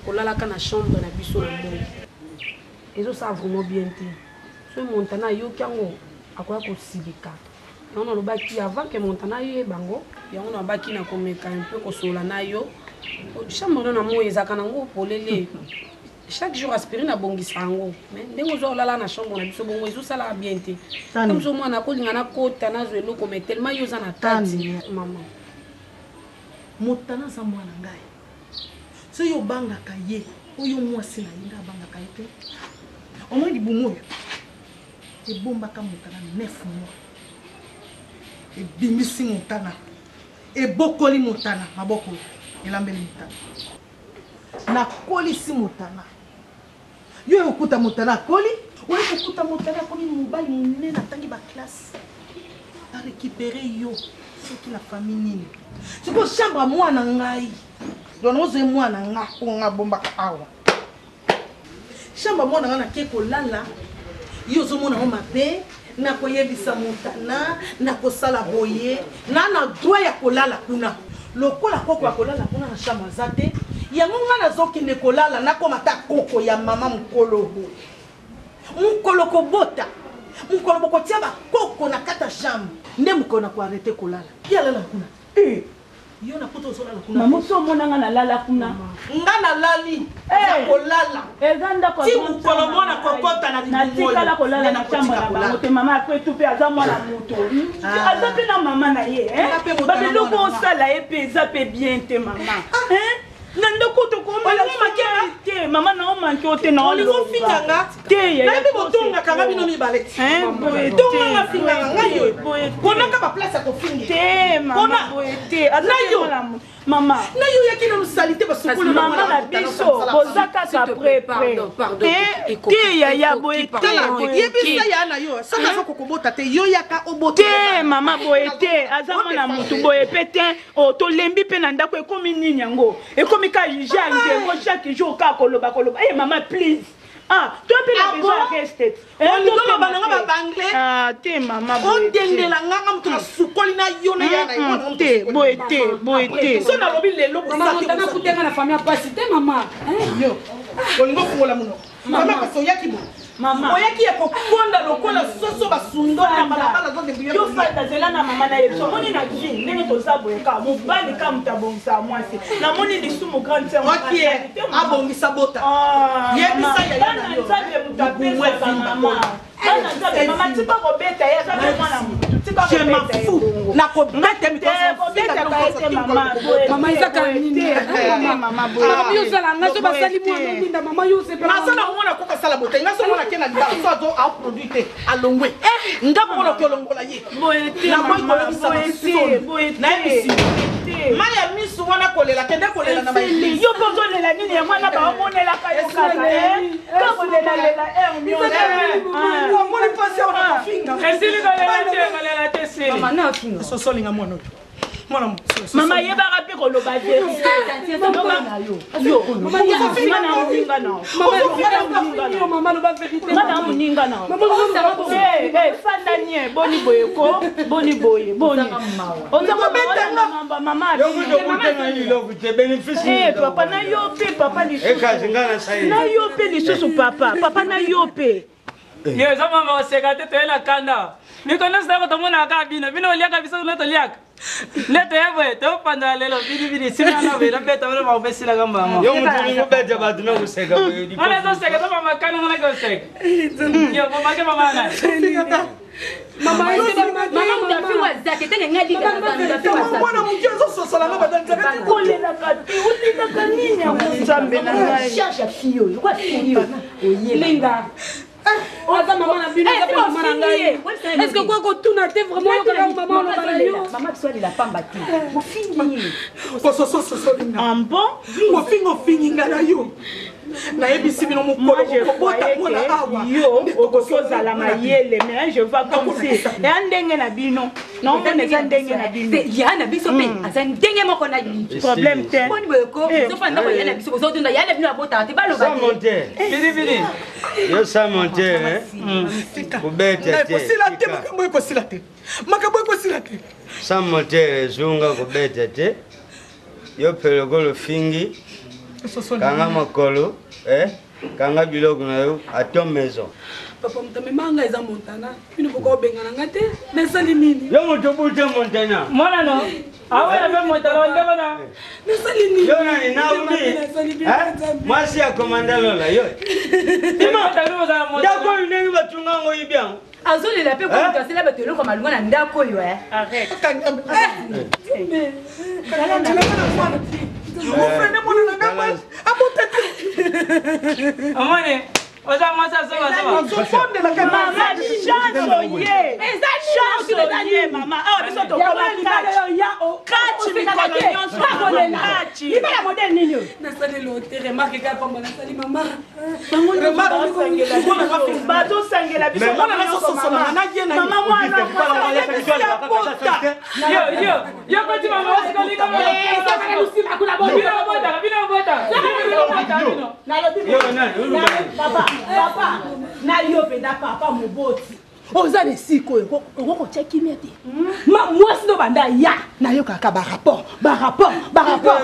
kolalaka na chambre na biso na moi ezosala vraiment bien te soki Montana ayoki yango akoya kosilika yango nalobaki avant ke Montana ayeba yango yango nalobaki na komeka un peu kosolola na yo chambre no na moi ezalaka nango polele chaque jour aspirine abongisa yango mais ndenge ozwa olala na chambre na biso bongo ezosalaka bien te Tani. moso mwana akolinga nakota nazwa eloko mais tellement yo oza na kati Tani. mama Montana aza mwana ngai soki obangaka ye oyo mwasi na ye ngai abangaka ye te omoi libumu oyo ebombaka Montana 9 mois ebimisi Montana ebokoli Montana maboko oyo elambeli Montana nakolisi Montana yo oyo okuta Montana akoli oye kokuta Montana akomi mobali monene atangi baklasse arécupere yo soki na famille nini sikoyo chambre ya mwana ngai donc ozwi mwana nga oyo nga abombaka awa chambre ya mwana nga nake kolala yo ozomona ngo mabe nakoyebisa Montana nakosala boye na na droit ya kolala kuna lokola koko ya kolala kuna na chambre aza te yango nga nazokende kolala nakoma ta koko ya mama mokolo boye mokolo kobota mokolo bokotia bakoko na kati ya chambre nde mokolo na koarrêter kolala ye alala kuna. Yo na poto ozolala kuna. Mama osi omonanga nalala kuna. Nga nalali ya kolala. Eza ndako Ti mokolo mwana kokota na libumu oyo. Natikala kolala na chambre na bango te mama après tout mpe aza mwana moto. Aza mpe na mama na ye. Babiloko osala ye mpe eza mpe bien te mama. Na ndako tokomalate te mama na omanke o te na Olingi ofinga nga? Te Nayebi botongaka nga bino mibale. Tonganga fingaka ngai yo. Ponaka ba place ya kofinga. Te mama boye te. Aza Na yo. mwana moto. Mama. Na yo oyaki nanu salite basukoli mama na biso boza kaka prepre te yaya boye te yebisa ya na yo soki aza kokobota te yo yaka obota te mama boye te aza mwana motu boye mpe te o tolembi mpe na ndako ekomi nini yango ekomi ka jangengo chaque jour kaka koloba koloba e mama please ah to mpe na besoin ya reste Olingi oloba na nga ba banglais? Ah, te mama boye te. Odendela nga nga moto nasukoli na yo na ya na yo. Te boye te boye te. So nalobi lelo Mama Montana kutenga na famille ya pasi te mama. Yo. Olingi ofungola monoko. Mama kasi oyaki boye. Mama. Oyaki ya kokonda lokola soso basundoli na balabala yo fanda zela na mama na ye biso omoni na vie ndenge toza boye kaka mobali kaka moto abongisaka mwasi namoni lisumu grande sœur Ok, abongisa bota. Yebisa yaya na yo. nzambe moto apesaka mama bana nzambe mama tika kobeta ye aza mpe mwana motu tika Je m'en fous. Nakobeta kobetaka ye te mama Mama eza kaka nini? Mama Mama yo ozala nga so basali mwana olinda mama yo osepela. Naza na mwana koka sala bote nga so mwana ke na libala so azo a produit te alongwe nga moko nakoki olongola ye nakoki kolobisa basoni nayebisi mai ya misu wana kolela kende kolela na baeglise yo mpe ozolela nini yango wana baomonelaka yo kaka ka kolelalela omoni mpasi awa nakofinga Esili kolela te, kolela te esili. sosolinga mwana oyo mwana mama yebaka mpe koloba verité yo moninga na fanda nie boni boye ko boni boye boni mama papa na yo mpe papa lisusu na yo mpe lisusu papa papa na yo mpe Yo eza mama oseka te toye na kanda. Miko nyonso nako tomonaka kaka bino. Bino oliaka biso kuna toliaka. Nde toye boye topanzana lelo bidibidi sima na boye nabeta bino bakopesilaka mbama. Yo moto olingi obeta bato na koseka boye. Wana ezoseka eza mama kanda ngana ke oseka. Yo mamake mama na. Mwana moke azososola nga badanzakolelaka te olelaka nini yango nzambe na ngai Linda. Oza mama na bino, oza pe mama na ngai. Est-ce que kwa kotuna te vraiment yokaka mama oloba na yo? Mama biso alela pamba te. Ofingi ye. Kososososolinga. Bon? Kofinga ofingi nga na yo. Nayebisi bino mokolo kobota mwana awa. Yo okoki ozala mayele mais je vois comme si eya ndenge na bino naomona eza ndenge na bino ya na biso mpe aza ndenge moko na bino problème te boni boye ko ozofanda ndako ya na biso bozotunda ya na bino abotaka te baloba Sans monter. Bidibidi. Yo sans monter, hein? Kobeta te. Ekosila te makambo ekosila te. Makambo ekosila te. Sans monter ezunga kobeta te. Yo mpe lokola ofingi kanga makolo eh? kanga biloko na yo à ton maison. Papa moto amema nga eza Montana. Bino bokoki kobengana nga te. Nasali nini? Yo moto obuta Montana. Mwana no. Awa na Montana ndeko na. Nasali nini? Yo nani naumi? Mwasi ya komanda Lola yo. Ndako oyo ndenge batunga yango oyibi yango. Azolela mpe ko moto asala bato eloko malonga na ndako oyo eh. Omoni oza mwasi azobazoba. Mama chance oye chance oye mama awa biso tokoma kati mikolo nyonso kati libala modele nini oyo nasali lote remarke kaka pamba nasali mama bazosangela biso mama mwana Yo yo yo koti mama osikolinga bino botaka bino botaka bino botaka bino. Papa papa na yo mpenza papa moboti oza na esika oyo okoki kotya kimia te mwasi no banda ya nayokaka barapport barapport barapport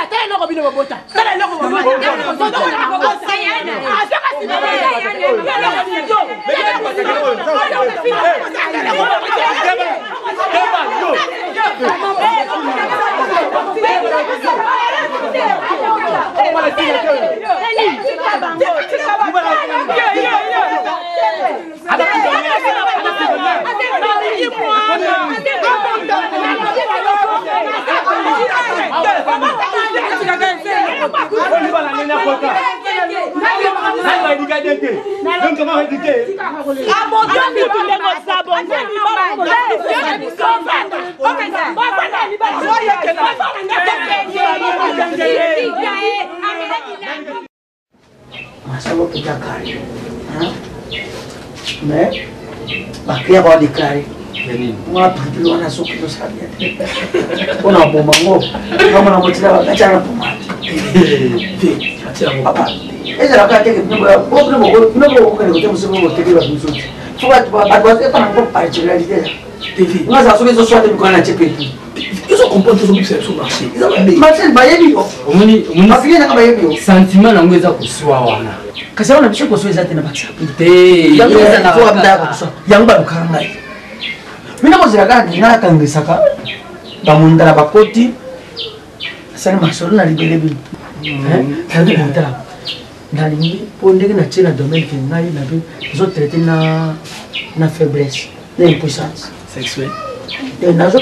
tala eloko bino bobota tala eloko. Masolo mpenza kare mais baclient baodeklare mwa pilipili wana soki tosala bien te mpona koboma ngo ngamona kotika bakati na pomade papa ezalaka teke bino bokokende kote mosusu boteki bato mosusu fo bato bato epana ngo particularité nga zala soki ezoswa te mikolo na tie pilipili ezokomprendre tozobikisa biso marché eza mabe marché bayebi yo omoni bafili nanga bayebi yo sentiment nango eza koswa wana kasi yango na biso koswa eza te na bakisa te yango balukaka ngai bino kozela kaka ngai nakangisaka bamundala bakoti asali masolo na libele bino nadi kotala nalingi mpo ndenge natie na domaine ke ngai nabi ezotraite na faiblesse na impuissance sexuelle nazo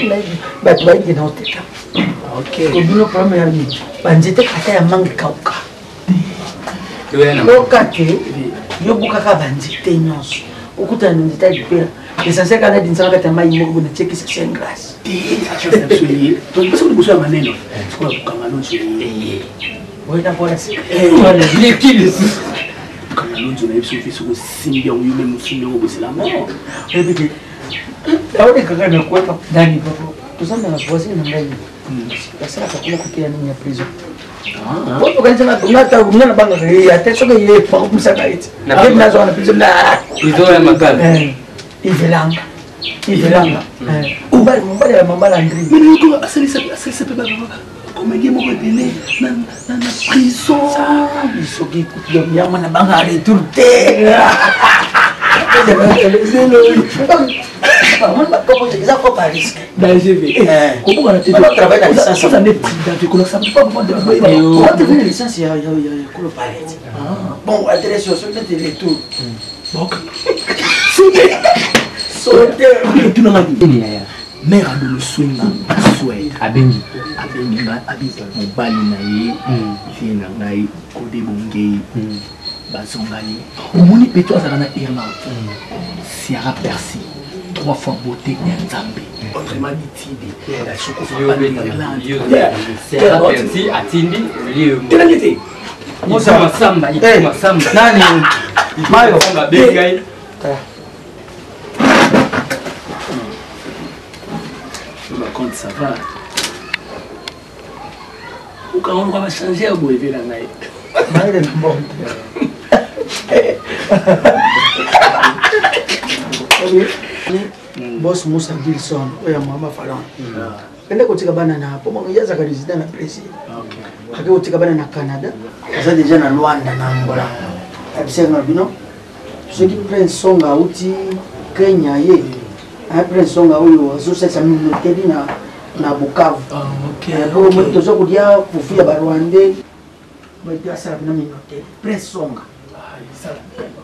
bato bayebi ke naoteka kobino problème ya nini banzete kata ya mangue kauka yoka te yo bukaka banzete nyonso okutana na nzete ya lipela essentiel kaka nadinisaka kati ya mai moko boye natiekisa saint grâce liboso ya maneno sikoyo kokanga lonzo leki lisusu kokanga lonzo na ye biso mpe soki osimbi yango yo meme osimbi yango bosela mort oyebi te aone kaka na kwata nani papa toza na voisine na ngai basalaka kuna kote ya nini ya prison nga na bangaka ye ate soki ye bakomisaka ye ti nazwaka na prison prison ya makala ivelanga ivelanga mobali mobali ya mama landri asalisa mpe comédien moko ebele na prison soki yango na banga retour te eza kopa risque licence ya kolo palete bon adresse yo soki neti retour etunanga nini mare adolosunga swede abengi abengi nga abi mobali na ye vie na ngai kode bongei bazongani omoni peto azalaka na irlande siara percy trois fois beauté ya nzambe autrement dit tide siara percy atindi telaki te masamba masamba nani mayo abengai bacompte ça va okanga oluka bachange ya boye eve na ngai mayele na mbongo boss musa gilson oyo ya mama falon kende kotika bana na po ye azalaka résident na brésil ake kotika bana na canada aza déjà na luanda na angola abisaka na bino soki prince songa auti kenya ye prince songa oyo azosalisa minoteli na na bukavu toza kolia fufu ya barwandais asala bino minoteli prince songa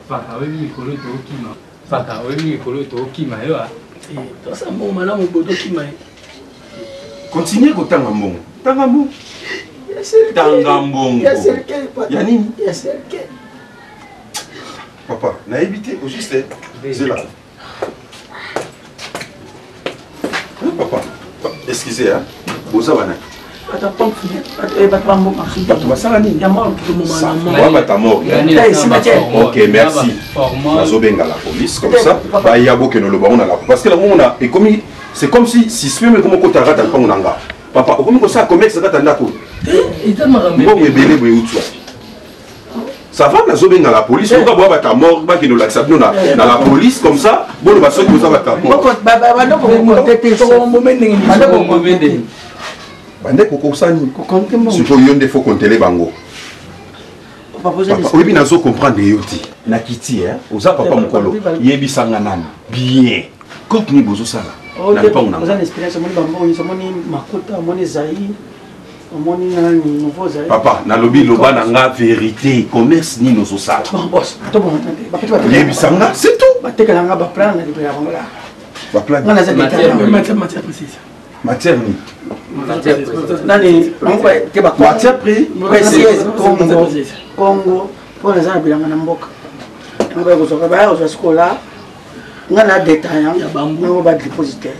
faka oyebi mikolo tookima faka oyebi mikolo tookima yo tosala mbongo malamu boye tokima ye continue kotanga mbongo tanga mbongo tanga mbongo ya nini papa nayebi te ojuste zela papa excuse hein boza banani bato basala nini bato morgue ok merci nazobenga la police comme ça baya bokende oloba ngo na la parce que nango mona ekomi c'est comme si suspect meko moko tarata mpango na nga papa okomi kosala commerce kata ndako mbongo ebele boye euti wapi ça va nazobenga la police oka boya bato ya morgue bakende olakisa bino na la police comme ça boloba soki boza bato ya morgue bandeko kokosani sikoyo yo nde fo kontele bango oyebi nazo comprendre yo te. Nakiti eh, oza papa mokolo, yebisa nga nanu bien. Cope nini bozosala na lupango na Oza na experience, omoni bambongo nyonso, omoni makuta, omoni Zaïre, omoni nani nouveau Zaïre. Papa, nalobi loba na nga vérité, commerce nini ozosala? Bon boss, tobonga te. Bapeti bateka. Yebisa nga, c'est tout. Batekela nga ba plan na libela bango la. Ba plan. Nga naza détaillant. Matière, matière précise. Matière nini? Nani, bango te ba Matière précieuse Congo. Congo mpo naza na bilanga na mboka. Yango baya kozwaka baya kozwa sikola nga na détaillant yango ba dépositaire.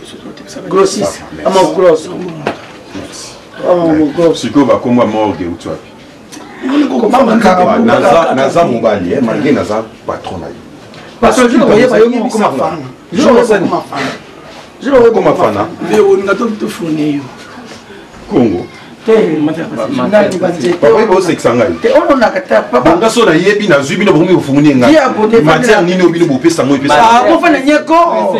Grossiste, ama grosse. Sikoyo bakombo ya morgue euti wapi? Naza mobali eh, malgré naza patron na yo. Parce que oyeba yo moko mafana. Koma fana. Olinga tofourni yo. Congo. Papa oyebi osekisa ngai. Nga so nayebi nazwi bino bokomi kofunguni ngai. Matière nini oyo bino bopesa ngo epesa. Bofanda nyeko.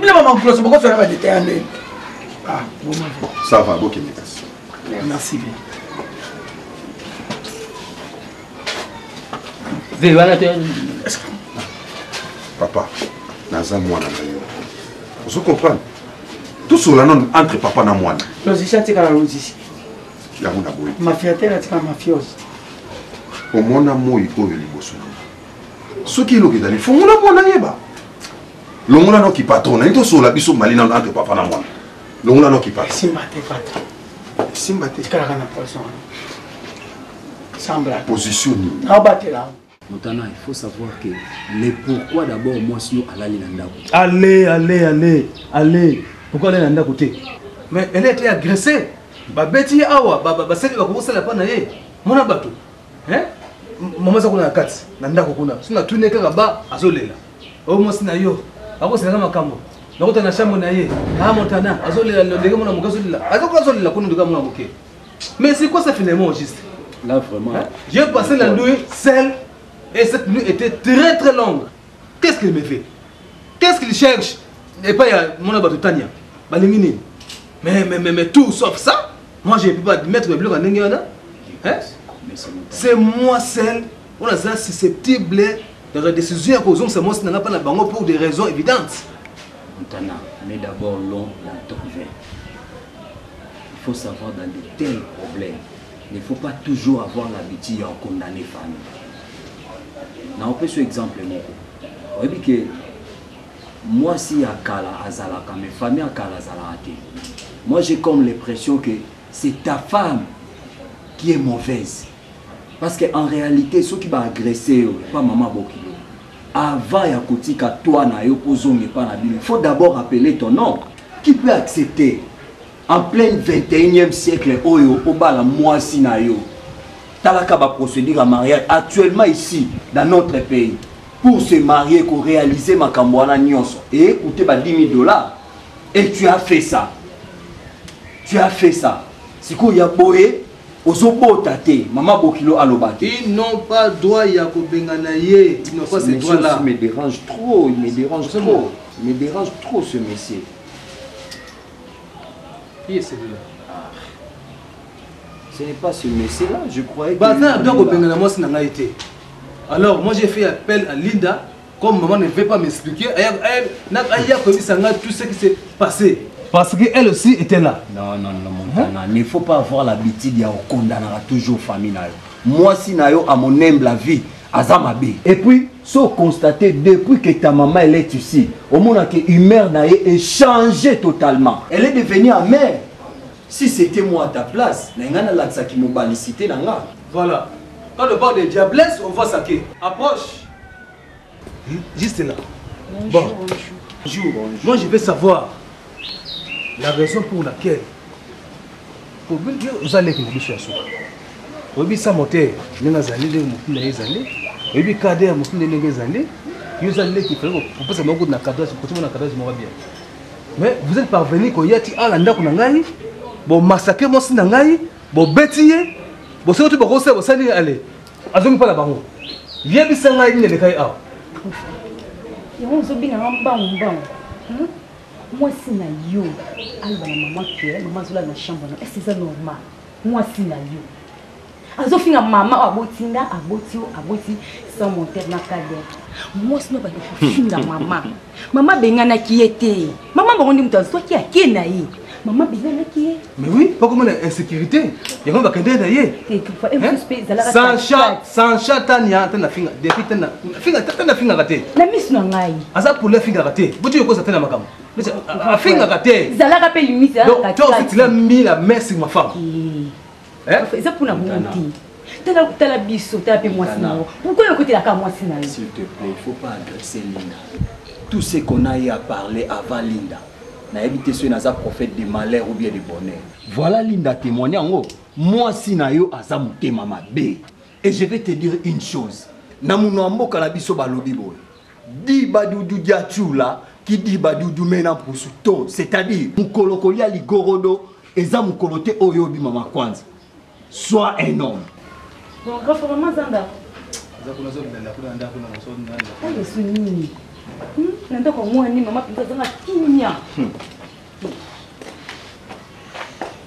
Bino bamagrosse bokosala badetail nde. Ça va, bokende kasi. Merci bien. Ve wana te. Papa, naza mwana na yo. Ozo comprendre? Tosola nanu entre papa na mwana. Lozisi atikala lozisi. Yango na boyi. Mafiateur atikala mafiose. Omona moi oyo liboso na yo. Soki eloko ezali, fongola mwana yeba. Longola noki patron, nalingi tosola biso mali nanu entre papa na mwana. Longola noki patron. Simba te patron. Simba te. Tikalaka na poison wana. Sans blague. Position nini? Naobatela. Montana, il faut savoir que le pourquoi d'abord mwasi yo alali na ndako. Allez, allez, allez, allez. Pourquoi alali na ndako te? Mais elle a été agressée. Babeti ye awa, basali bakokosala mpa na ye. Mona bato. Hein? Mama aza kuna na kati, na ndako kuna. Soki natuni ye kaka ba azolela. Oyo mwasi na yo akoselaka makambo. Nakota na chambre na ye. Ah Montana, azolela ndenge mwana moke azolela. Azokoka azolela kuna ndenge mwana moke. Mais c'est quoi ça finalement au juste? Là vraiment. Hein? J'ai passé la nuit seul et cette nuit était très très longue. Qu'est-ce qu'il me fait? Qu'est-ce qu'il cherche? Et pas mon bato Tania. Balingi nini? Mais mais mais mais tout sauf ça. Moi je ne peux pas admettre le biloko ndenge wana. Hein? C'est moi seul on a susceptible dans la décision ya kozongisa mwasi na nga mpa na bango pour des raisons évidentes. Montana, mets d'abord l'eau dans ton vin. Il faut savoir dans de tels problèmes, il ne faut pas toujours avoir l'habitude ya condamner famille. Na opesi exemple moko. Oyebi ke mwasi ya kala azalaka mais famille ya kala azalaka te. Moi j'ai comme l'impression que c'est ta femme qui est mauvaise. Parce que en réalité soki ba agresser yo pa maman bokilo avant ya kotika toi na yo po zonga epa na bino il faut d'abord appeler ton nom. Qui peut accepter en plein 21e siècle oyo obala mwasi na yo talaka ba procédure ya mariage actuellement ici dans notre pays pour se marier ko réaliser makambo wana nyonso et écouter ba 10 000 dollars et tu as fait ça tu as fait ça sikoyo ya boye ozobota te mama bokilo aloba te. Ils n'ont pas droit ya kobengana ye, ils n'ont pas ce droit là. me dérange trop, il me dérange trop, il me dérange trop ce monsieur. Qui est celui-là? Ce n'est pas ce monsieur là, je croyais que Baza doit kobengana mwasi na ngai te. Alors moi j'ai fait appel à Linda comme maman ne veut pas m'expliquer, aya koyebisa ngai tout ce qui s'est passé. Parce qu'elle aussi était là. Non, non, non, Montana. Hein? Il ne faut pas avoir l'habitude de condamner toujours famille. Na yo. Moi, si na yo, à mon humble avis, aza mabe. Et puis, so constater depuis que ta maman elle est ici, au monde que humeur na ye est changée totalement. Elle est devenue amère. Si c'était moi à ta place, na nga na lakisaki mobalicité na nga. Voilà. Quand on parle de diablesse, on voit saquer. Approche. Juste là. Bonjour, bon. Bonjour. Bonjour. Moi, je veux savoir la raison pour laquelle oza leki na biso ya suka oyebi sa motere ndenge azali ndenge motu na ye ezali oyebi kade ya motu ndenge ezali yo oza leki fale kopesa moko na cadrage kotima na cadrage moko bien mais vous êtes parvenu koya ti ala ndako na ngai bomassacre mwasi na ngai bobeti ye bosali ti bokosala bosali ale azongi mpa na bango yebisa ngai nini elekai awa yango ozobina nga mbangu mbangu hmm? mwasi na yo aloba na mama ke mama azolala na chambre na ese eza normal mwasi na yo. Azofinga mama oyo aboti nga, aboti yo, aboti sans monteur na kader. Mwasi no bandi kofinga mama. Mama abenganaki ye te. Mama bango nde moto azwaki ake na ye. Mama abenganaki ye. Mais oui, pas comme insécurité. Yango bakende na ye. Sancha, Sancha Tania tena finga depuis tena finga tena fingaka te. Na miso na ngai. Aza pour fingaka te. Boti yokoza tena makambo. Afingaka te. Zalaka pe limite Donc toi aussi tu l'as mis la main sur ma femme. Eza mpona bongo te. Tala tala biso, tala pe mwasi na yo. Pourquoi okotelaka mwasi na yo? S'il te plaît, il faut pas agresser Linda. Tout ce qu'on a eu à parler avant Linda. Nayebi te soki naza prophète de malheur ou bien de bonheur. Voilà Linda témoigne yango. Mwasi na yo aza motema mabe. Et je vais te dire une chose. Na muno ya mboka na biso balobi boye. Di badudu dia tshula ki di badudu mena mpusu to, c'est-à-dire mukolo kolia ligorodo eza mukolo te oyo obima makwanza. Sois un homme. Bon, grand frère, maman Zanda. Oyo esu nini? Na ndako ya mwana mama mpenza azanga kimia.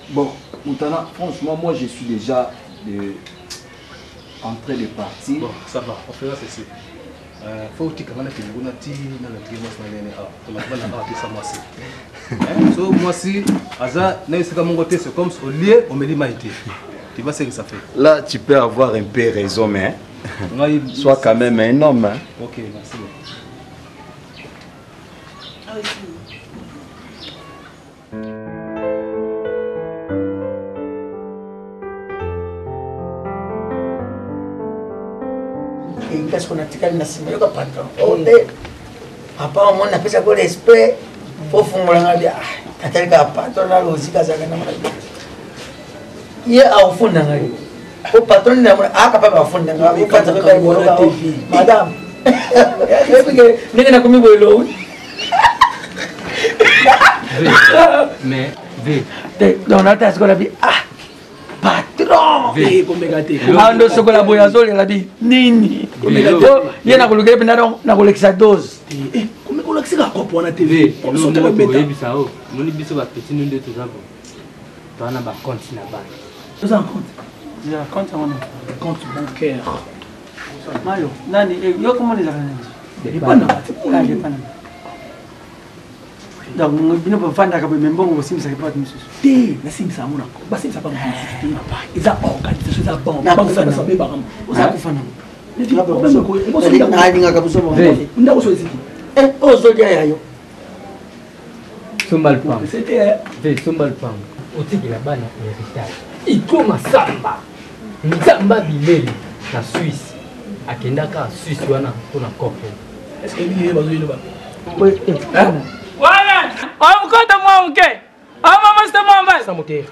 Bon, Montana, franchement, moi je suis déjà en train de partir. Bon, ça va, on fera ceci. Faut otika nga nakende kuna ti na natiki mwasi na nene awa tolakba na awa tesa mwasi so mwasi aza na esika moko te, c'est comme olie omeli mai te, tu vois ce que ça fait. Là tu peux avoir un peu raison, mais sois quand même un homme, hein. Ok, merci beaucoup. Kasi kona tikali na nsima yoka patron o te papa omoni napesa ko respect po fungola nga bia natali kaka patron na lozika azalaka na mona ye akofunda ngai po patron nde namona akapable afunda ngai madame ndenge nakomi boye lowi. Mais V. Donc nata sikola bi ah patron komeka te ando sokola boye azolela bi nini ye nakolukela mpenza nakolekisa dose. Olakisaka kopo wana te. Oyebisa o omoni biso bapeti no nde toza bo toza na bacompte na banque. Toza na compte, compte yango, compte bancaire. Mayo nani yo komona ezalaka nani? Dépend. Donc bino bofandaka boye, me mbongo bosimbisaka epa bato mosusu te? Nasimbisa yango, basimbisa bango mosusu te. Eza organisation, eza banque. Ozakufa nango, alingaka biso. Ndako so eziki. Ozolia ya yo. Somba lupango, somba lupango, otikela bana héritage. Ikoma samba nzamba bilele na Suisse, akendaka Suisse wana mpona kopo. Wana omukota mwa muke omama site mwa mbali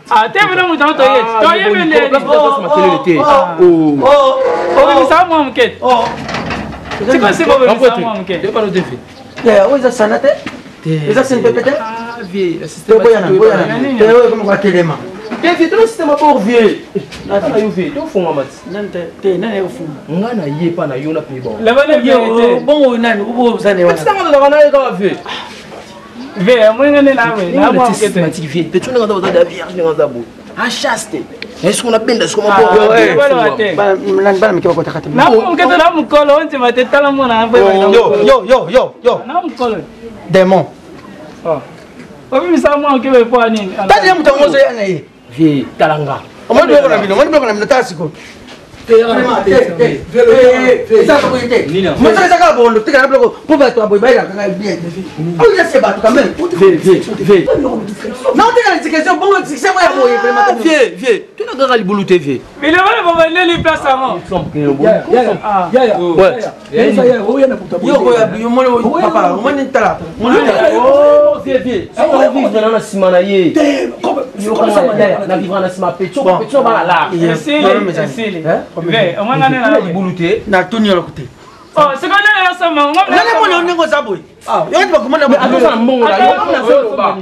ate bino moto yango toyeti toyebi ndeni obimisa mwa muke tikosi bobimisa mwa muke. Oyo eza sana te, eza snpp te. Boyana boyana, oyo ekomi telema. Te vie, tona système bor vie. Nana yo vie, tofungama ti. Nani te, nani ekofunga? Nga na ye pa na yo na pe bon. Bongo nani obozane wana? Nanga tozalaka na ye kaka vie. Ve omoni nde nawe na mwa muke te. Systématique vie. Pe tuna nga za vierge nga za bo. A chaste. Est-ce qu'on a benda ce qu'on a Bana mike bakotaka te. Na muke te, na mokolo ondima te, tala mona. Yo yo yo yo yo. Na mokolo. Démon. Obimisa mwa moke boye mpo ya nini? Tali ye moto yango ozoya na ye. Vie talanga. Omoni biloko na bino, omoni biloko na bino, tala sikoyo. Eza boye te, moto eza kaka bondo tekana biloko mpo bato ya boye bayelaka ngai bien. Oyo ese bato quand même naotekana discrétion bongo discrétion ya boye. Vraiment vie, vie tuna kaka libulu te vie. Biloko na bobandeli place yango. Papa omoni tala. Na nsima na ye na vivre na nsima petio bana la libulu te. Natuni eloko te. Sikoyo nani? osomba Nani mona ndenge oza boye? Yo ndi bakomona Mais azoza na mbongo na yo, nazoloba.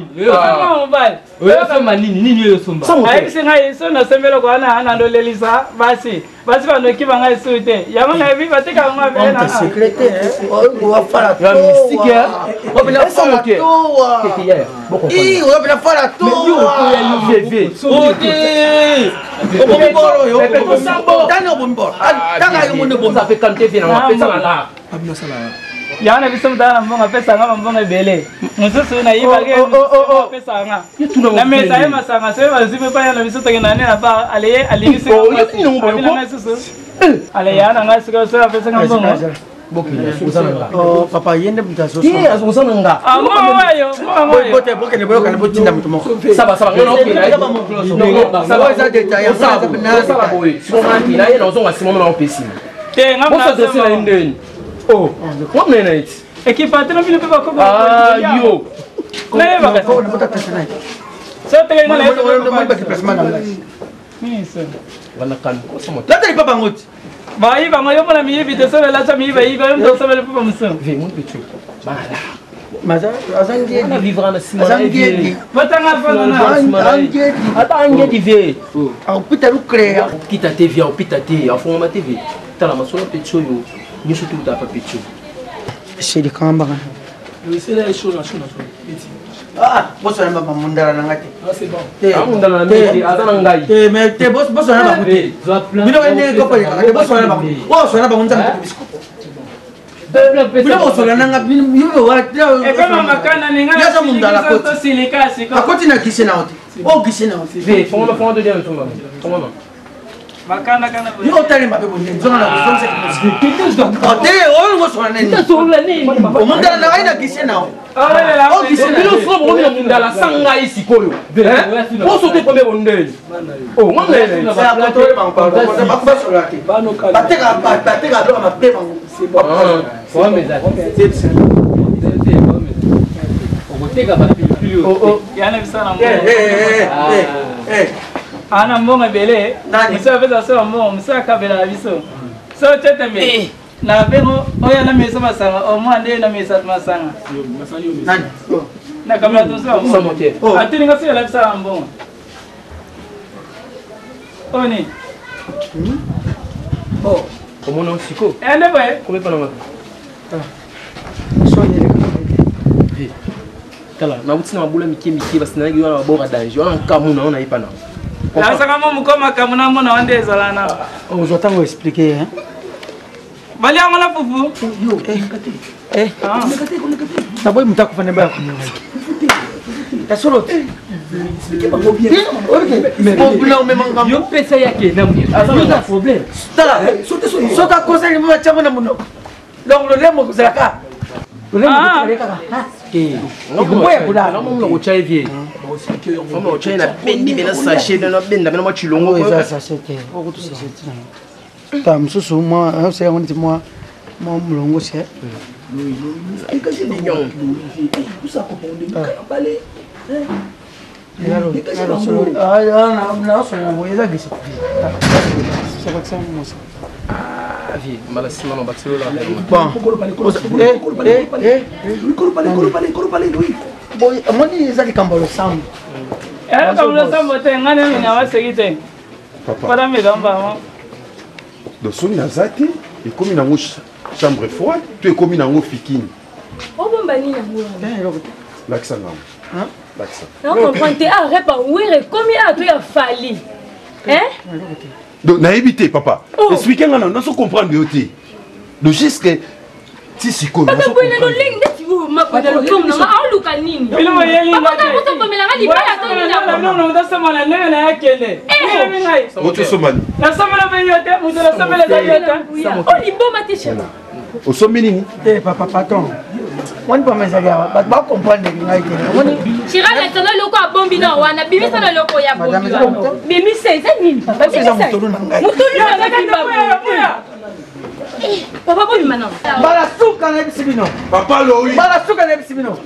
mobali oyosomba nini nini oyo osomba ayebisi ngai so nasombi eloko wana anandolelisa basi basi banoki bangai su te yango nayebi batekaka ngo abele na wafala Ya mystique, hein? towa oyopena fala towa obomi boro oyo tani obomi boro tanga yo monde bomi yango na biso motala na mbongo apesanga bambongo ebele mosusu nayibaki apesanga na mesa ye masanga soki bazwi mpe paya na biso tokenda nde na bar aleye alingisinga susu aleya na ngai sikoyo soki apesanga mbongo papa ye nde moto azoza na nga azobote bokende boyokana botinda moto moko eza détaillosala boye na ye nazonga nsima mona opesi te osadresse na ye ndeni wamnaye na ye ti ekipa te na bino mpe bakoko yo nayebaka so telemi na lata lipapa yango ti bayiba ngo yo mpona miyibi te soki elata miyibi ayiba yo moto osomeli mpo bamosusu ata angedi vie akopita lucrea kita te vie akopita te afongama te vie tala masolo peti oyo nyonso tukuta pa peti sheri kambaka bosana bamundala na nga te mundala na ngai aza na ngai te bosana bango te bino ndenge kopalekaka te bosana bango oyo osana bango nzambe te bisikopo bino bosola nanga yaza mundala koti akoti na gise na yo te oyo gise na yo te yo otalema mpe bonde nzonga na kozongisa te oyo ngosola nini omundala na ngai na gise na yo bino soki bokomi na mundala sa ngai sikoyo poso te premier bondeli batekaka biloko mabe bango okoteka bapilipili ana mbongo ebele mosu apesa biso bambongo mosu akabelaka biso so tetembe na bengo oyo na mesa masanga omwa nde na mesa masanga na kabela toso bambongo atilinga soki alakisa bambongo oyo nini omona siko ende boye komepananga tala nauti na mabula mike mike basi nayaki wana babord ya danger wana nkamu na wana yepa nango nasaka mo moko makambo na mona wana nde ezala na ozwa ntango explike balia yango na fufu naboyi moto akufa nde baya koninga ya solo te yo pesa yake na yoza problème tala soki akosali mo batiango na monoko donc lolemo kozalaka kotya ye vie otya ye na bendi mpe na sachet nabenda mpe na mwa cilongo eza sachet te okutu sachet te ta mosusu mwa osala yango neti mwa mwa molongo se eza gese mbala nsima na bakisi omoni eza likambo ya losambo likambo losambo te ngai nani na baseki te mpona meka donc soki naza te ekomi nango chambre froide to ekomi nango fikini obomba nini yango lakisa ngango lakisa naocomprendre te ah repa were ekomi awa to ya fali donc nayebi te papa explike nga na nazo comprendre yo te donc jusque ti sikoyo papa boye na lolenge ndeti makoda lotomo nanga aoluka nini otobomelanga libala toninasomana ndenge na yakende otosomani nasomela mpe yo te moto nasomela eza yo te oliboma te shema osombi nini te papa pardon wani pama ezali awa bato bacomprendre ngai te omoni chiraka etana eloko abombi na wana bimisa na eloko ya bombi wana bimisa eza nini papa eza motolu na ngai motolu na ngai papa bobima na mbala suka nayebisi bino papa loi mbala suka nayebisi bino.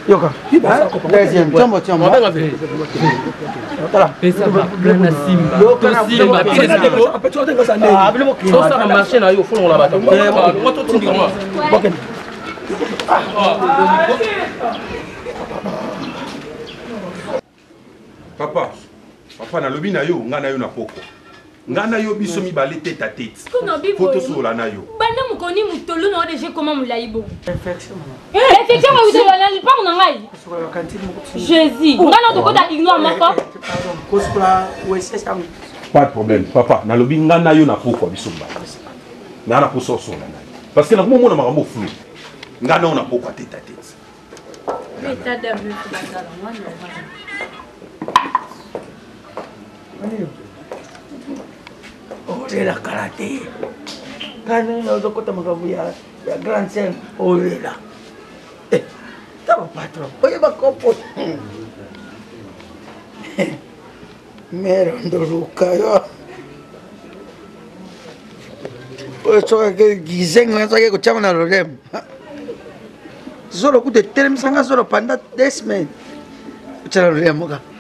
Yoka. Deuxième. Tiambo, tiambo. Tala. Tosala marché na yo folongola bato totindika Papa, papa nalobi na yo, nga na yo na pokwa. Nga na yo biso mibale tête à tête. Faut tosolola na yo. Banda mokoni motolo na yo deja ekoma molai bongo. Infection euta na lipango na ngai. Jésus, ngai na tokota ignoire moko. Pas de problème, papa. Nalobi nga na yo na pokwa biso mibale. Nga na posa osolola na yo. Parce que nakomomona makambo flou. Nga na yo na pokwa tête à tête. Olela kala te kani ozokota makambo ya ya grande scène olela eh, taba patron oyeba kopo mere ndoluka yo oyo soki gizengi soki kotyama na lolemo zolo kutu etelemisanga zolo pendant des semaines otyala lolemo kaka.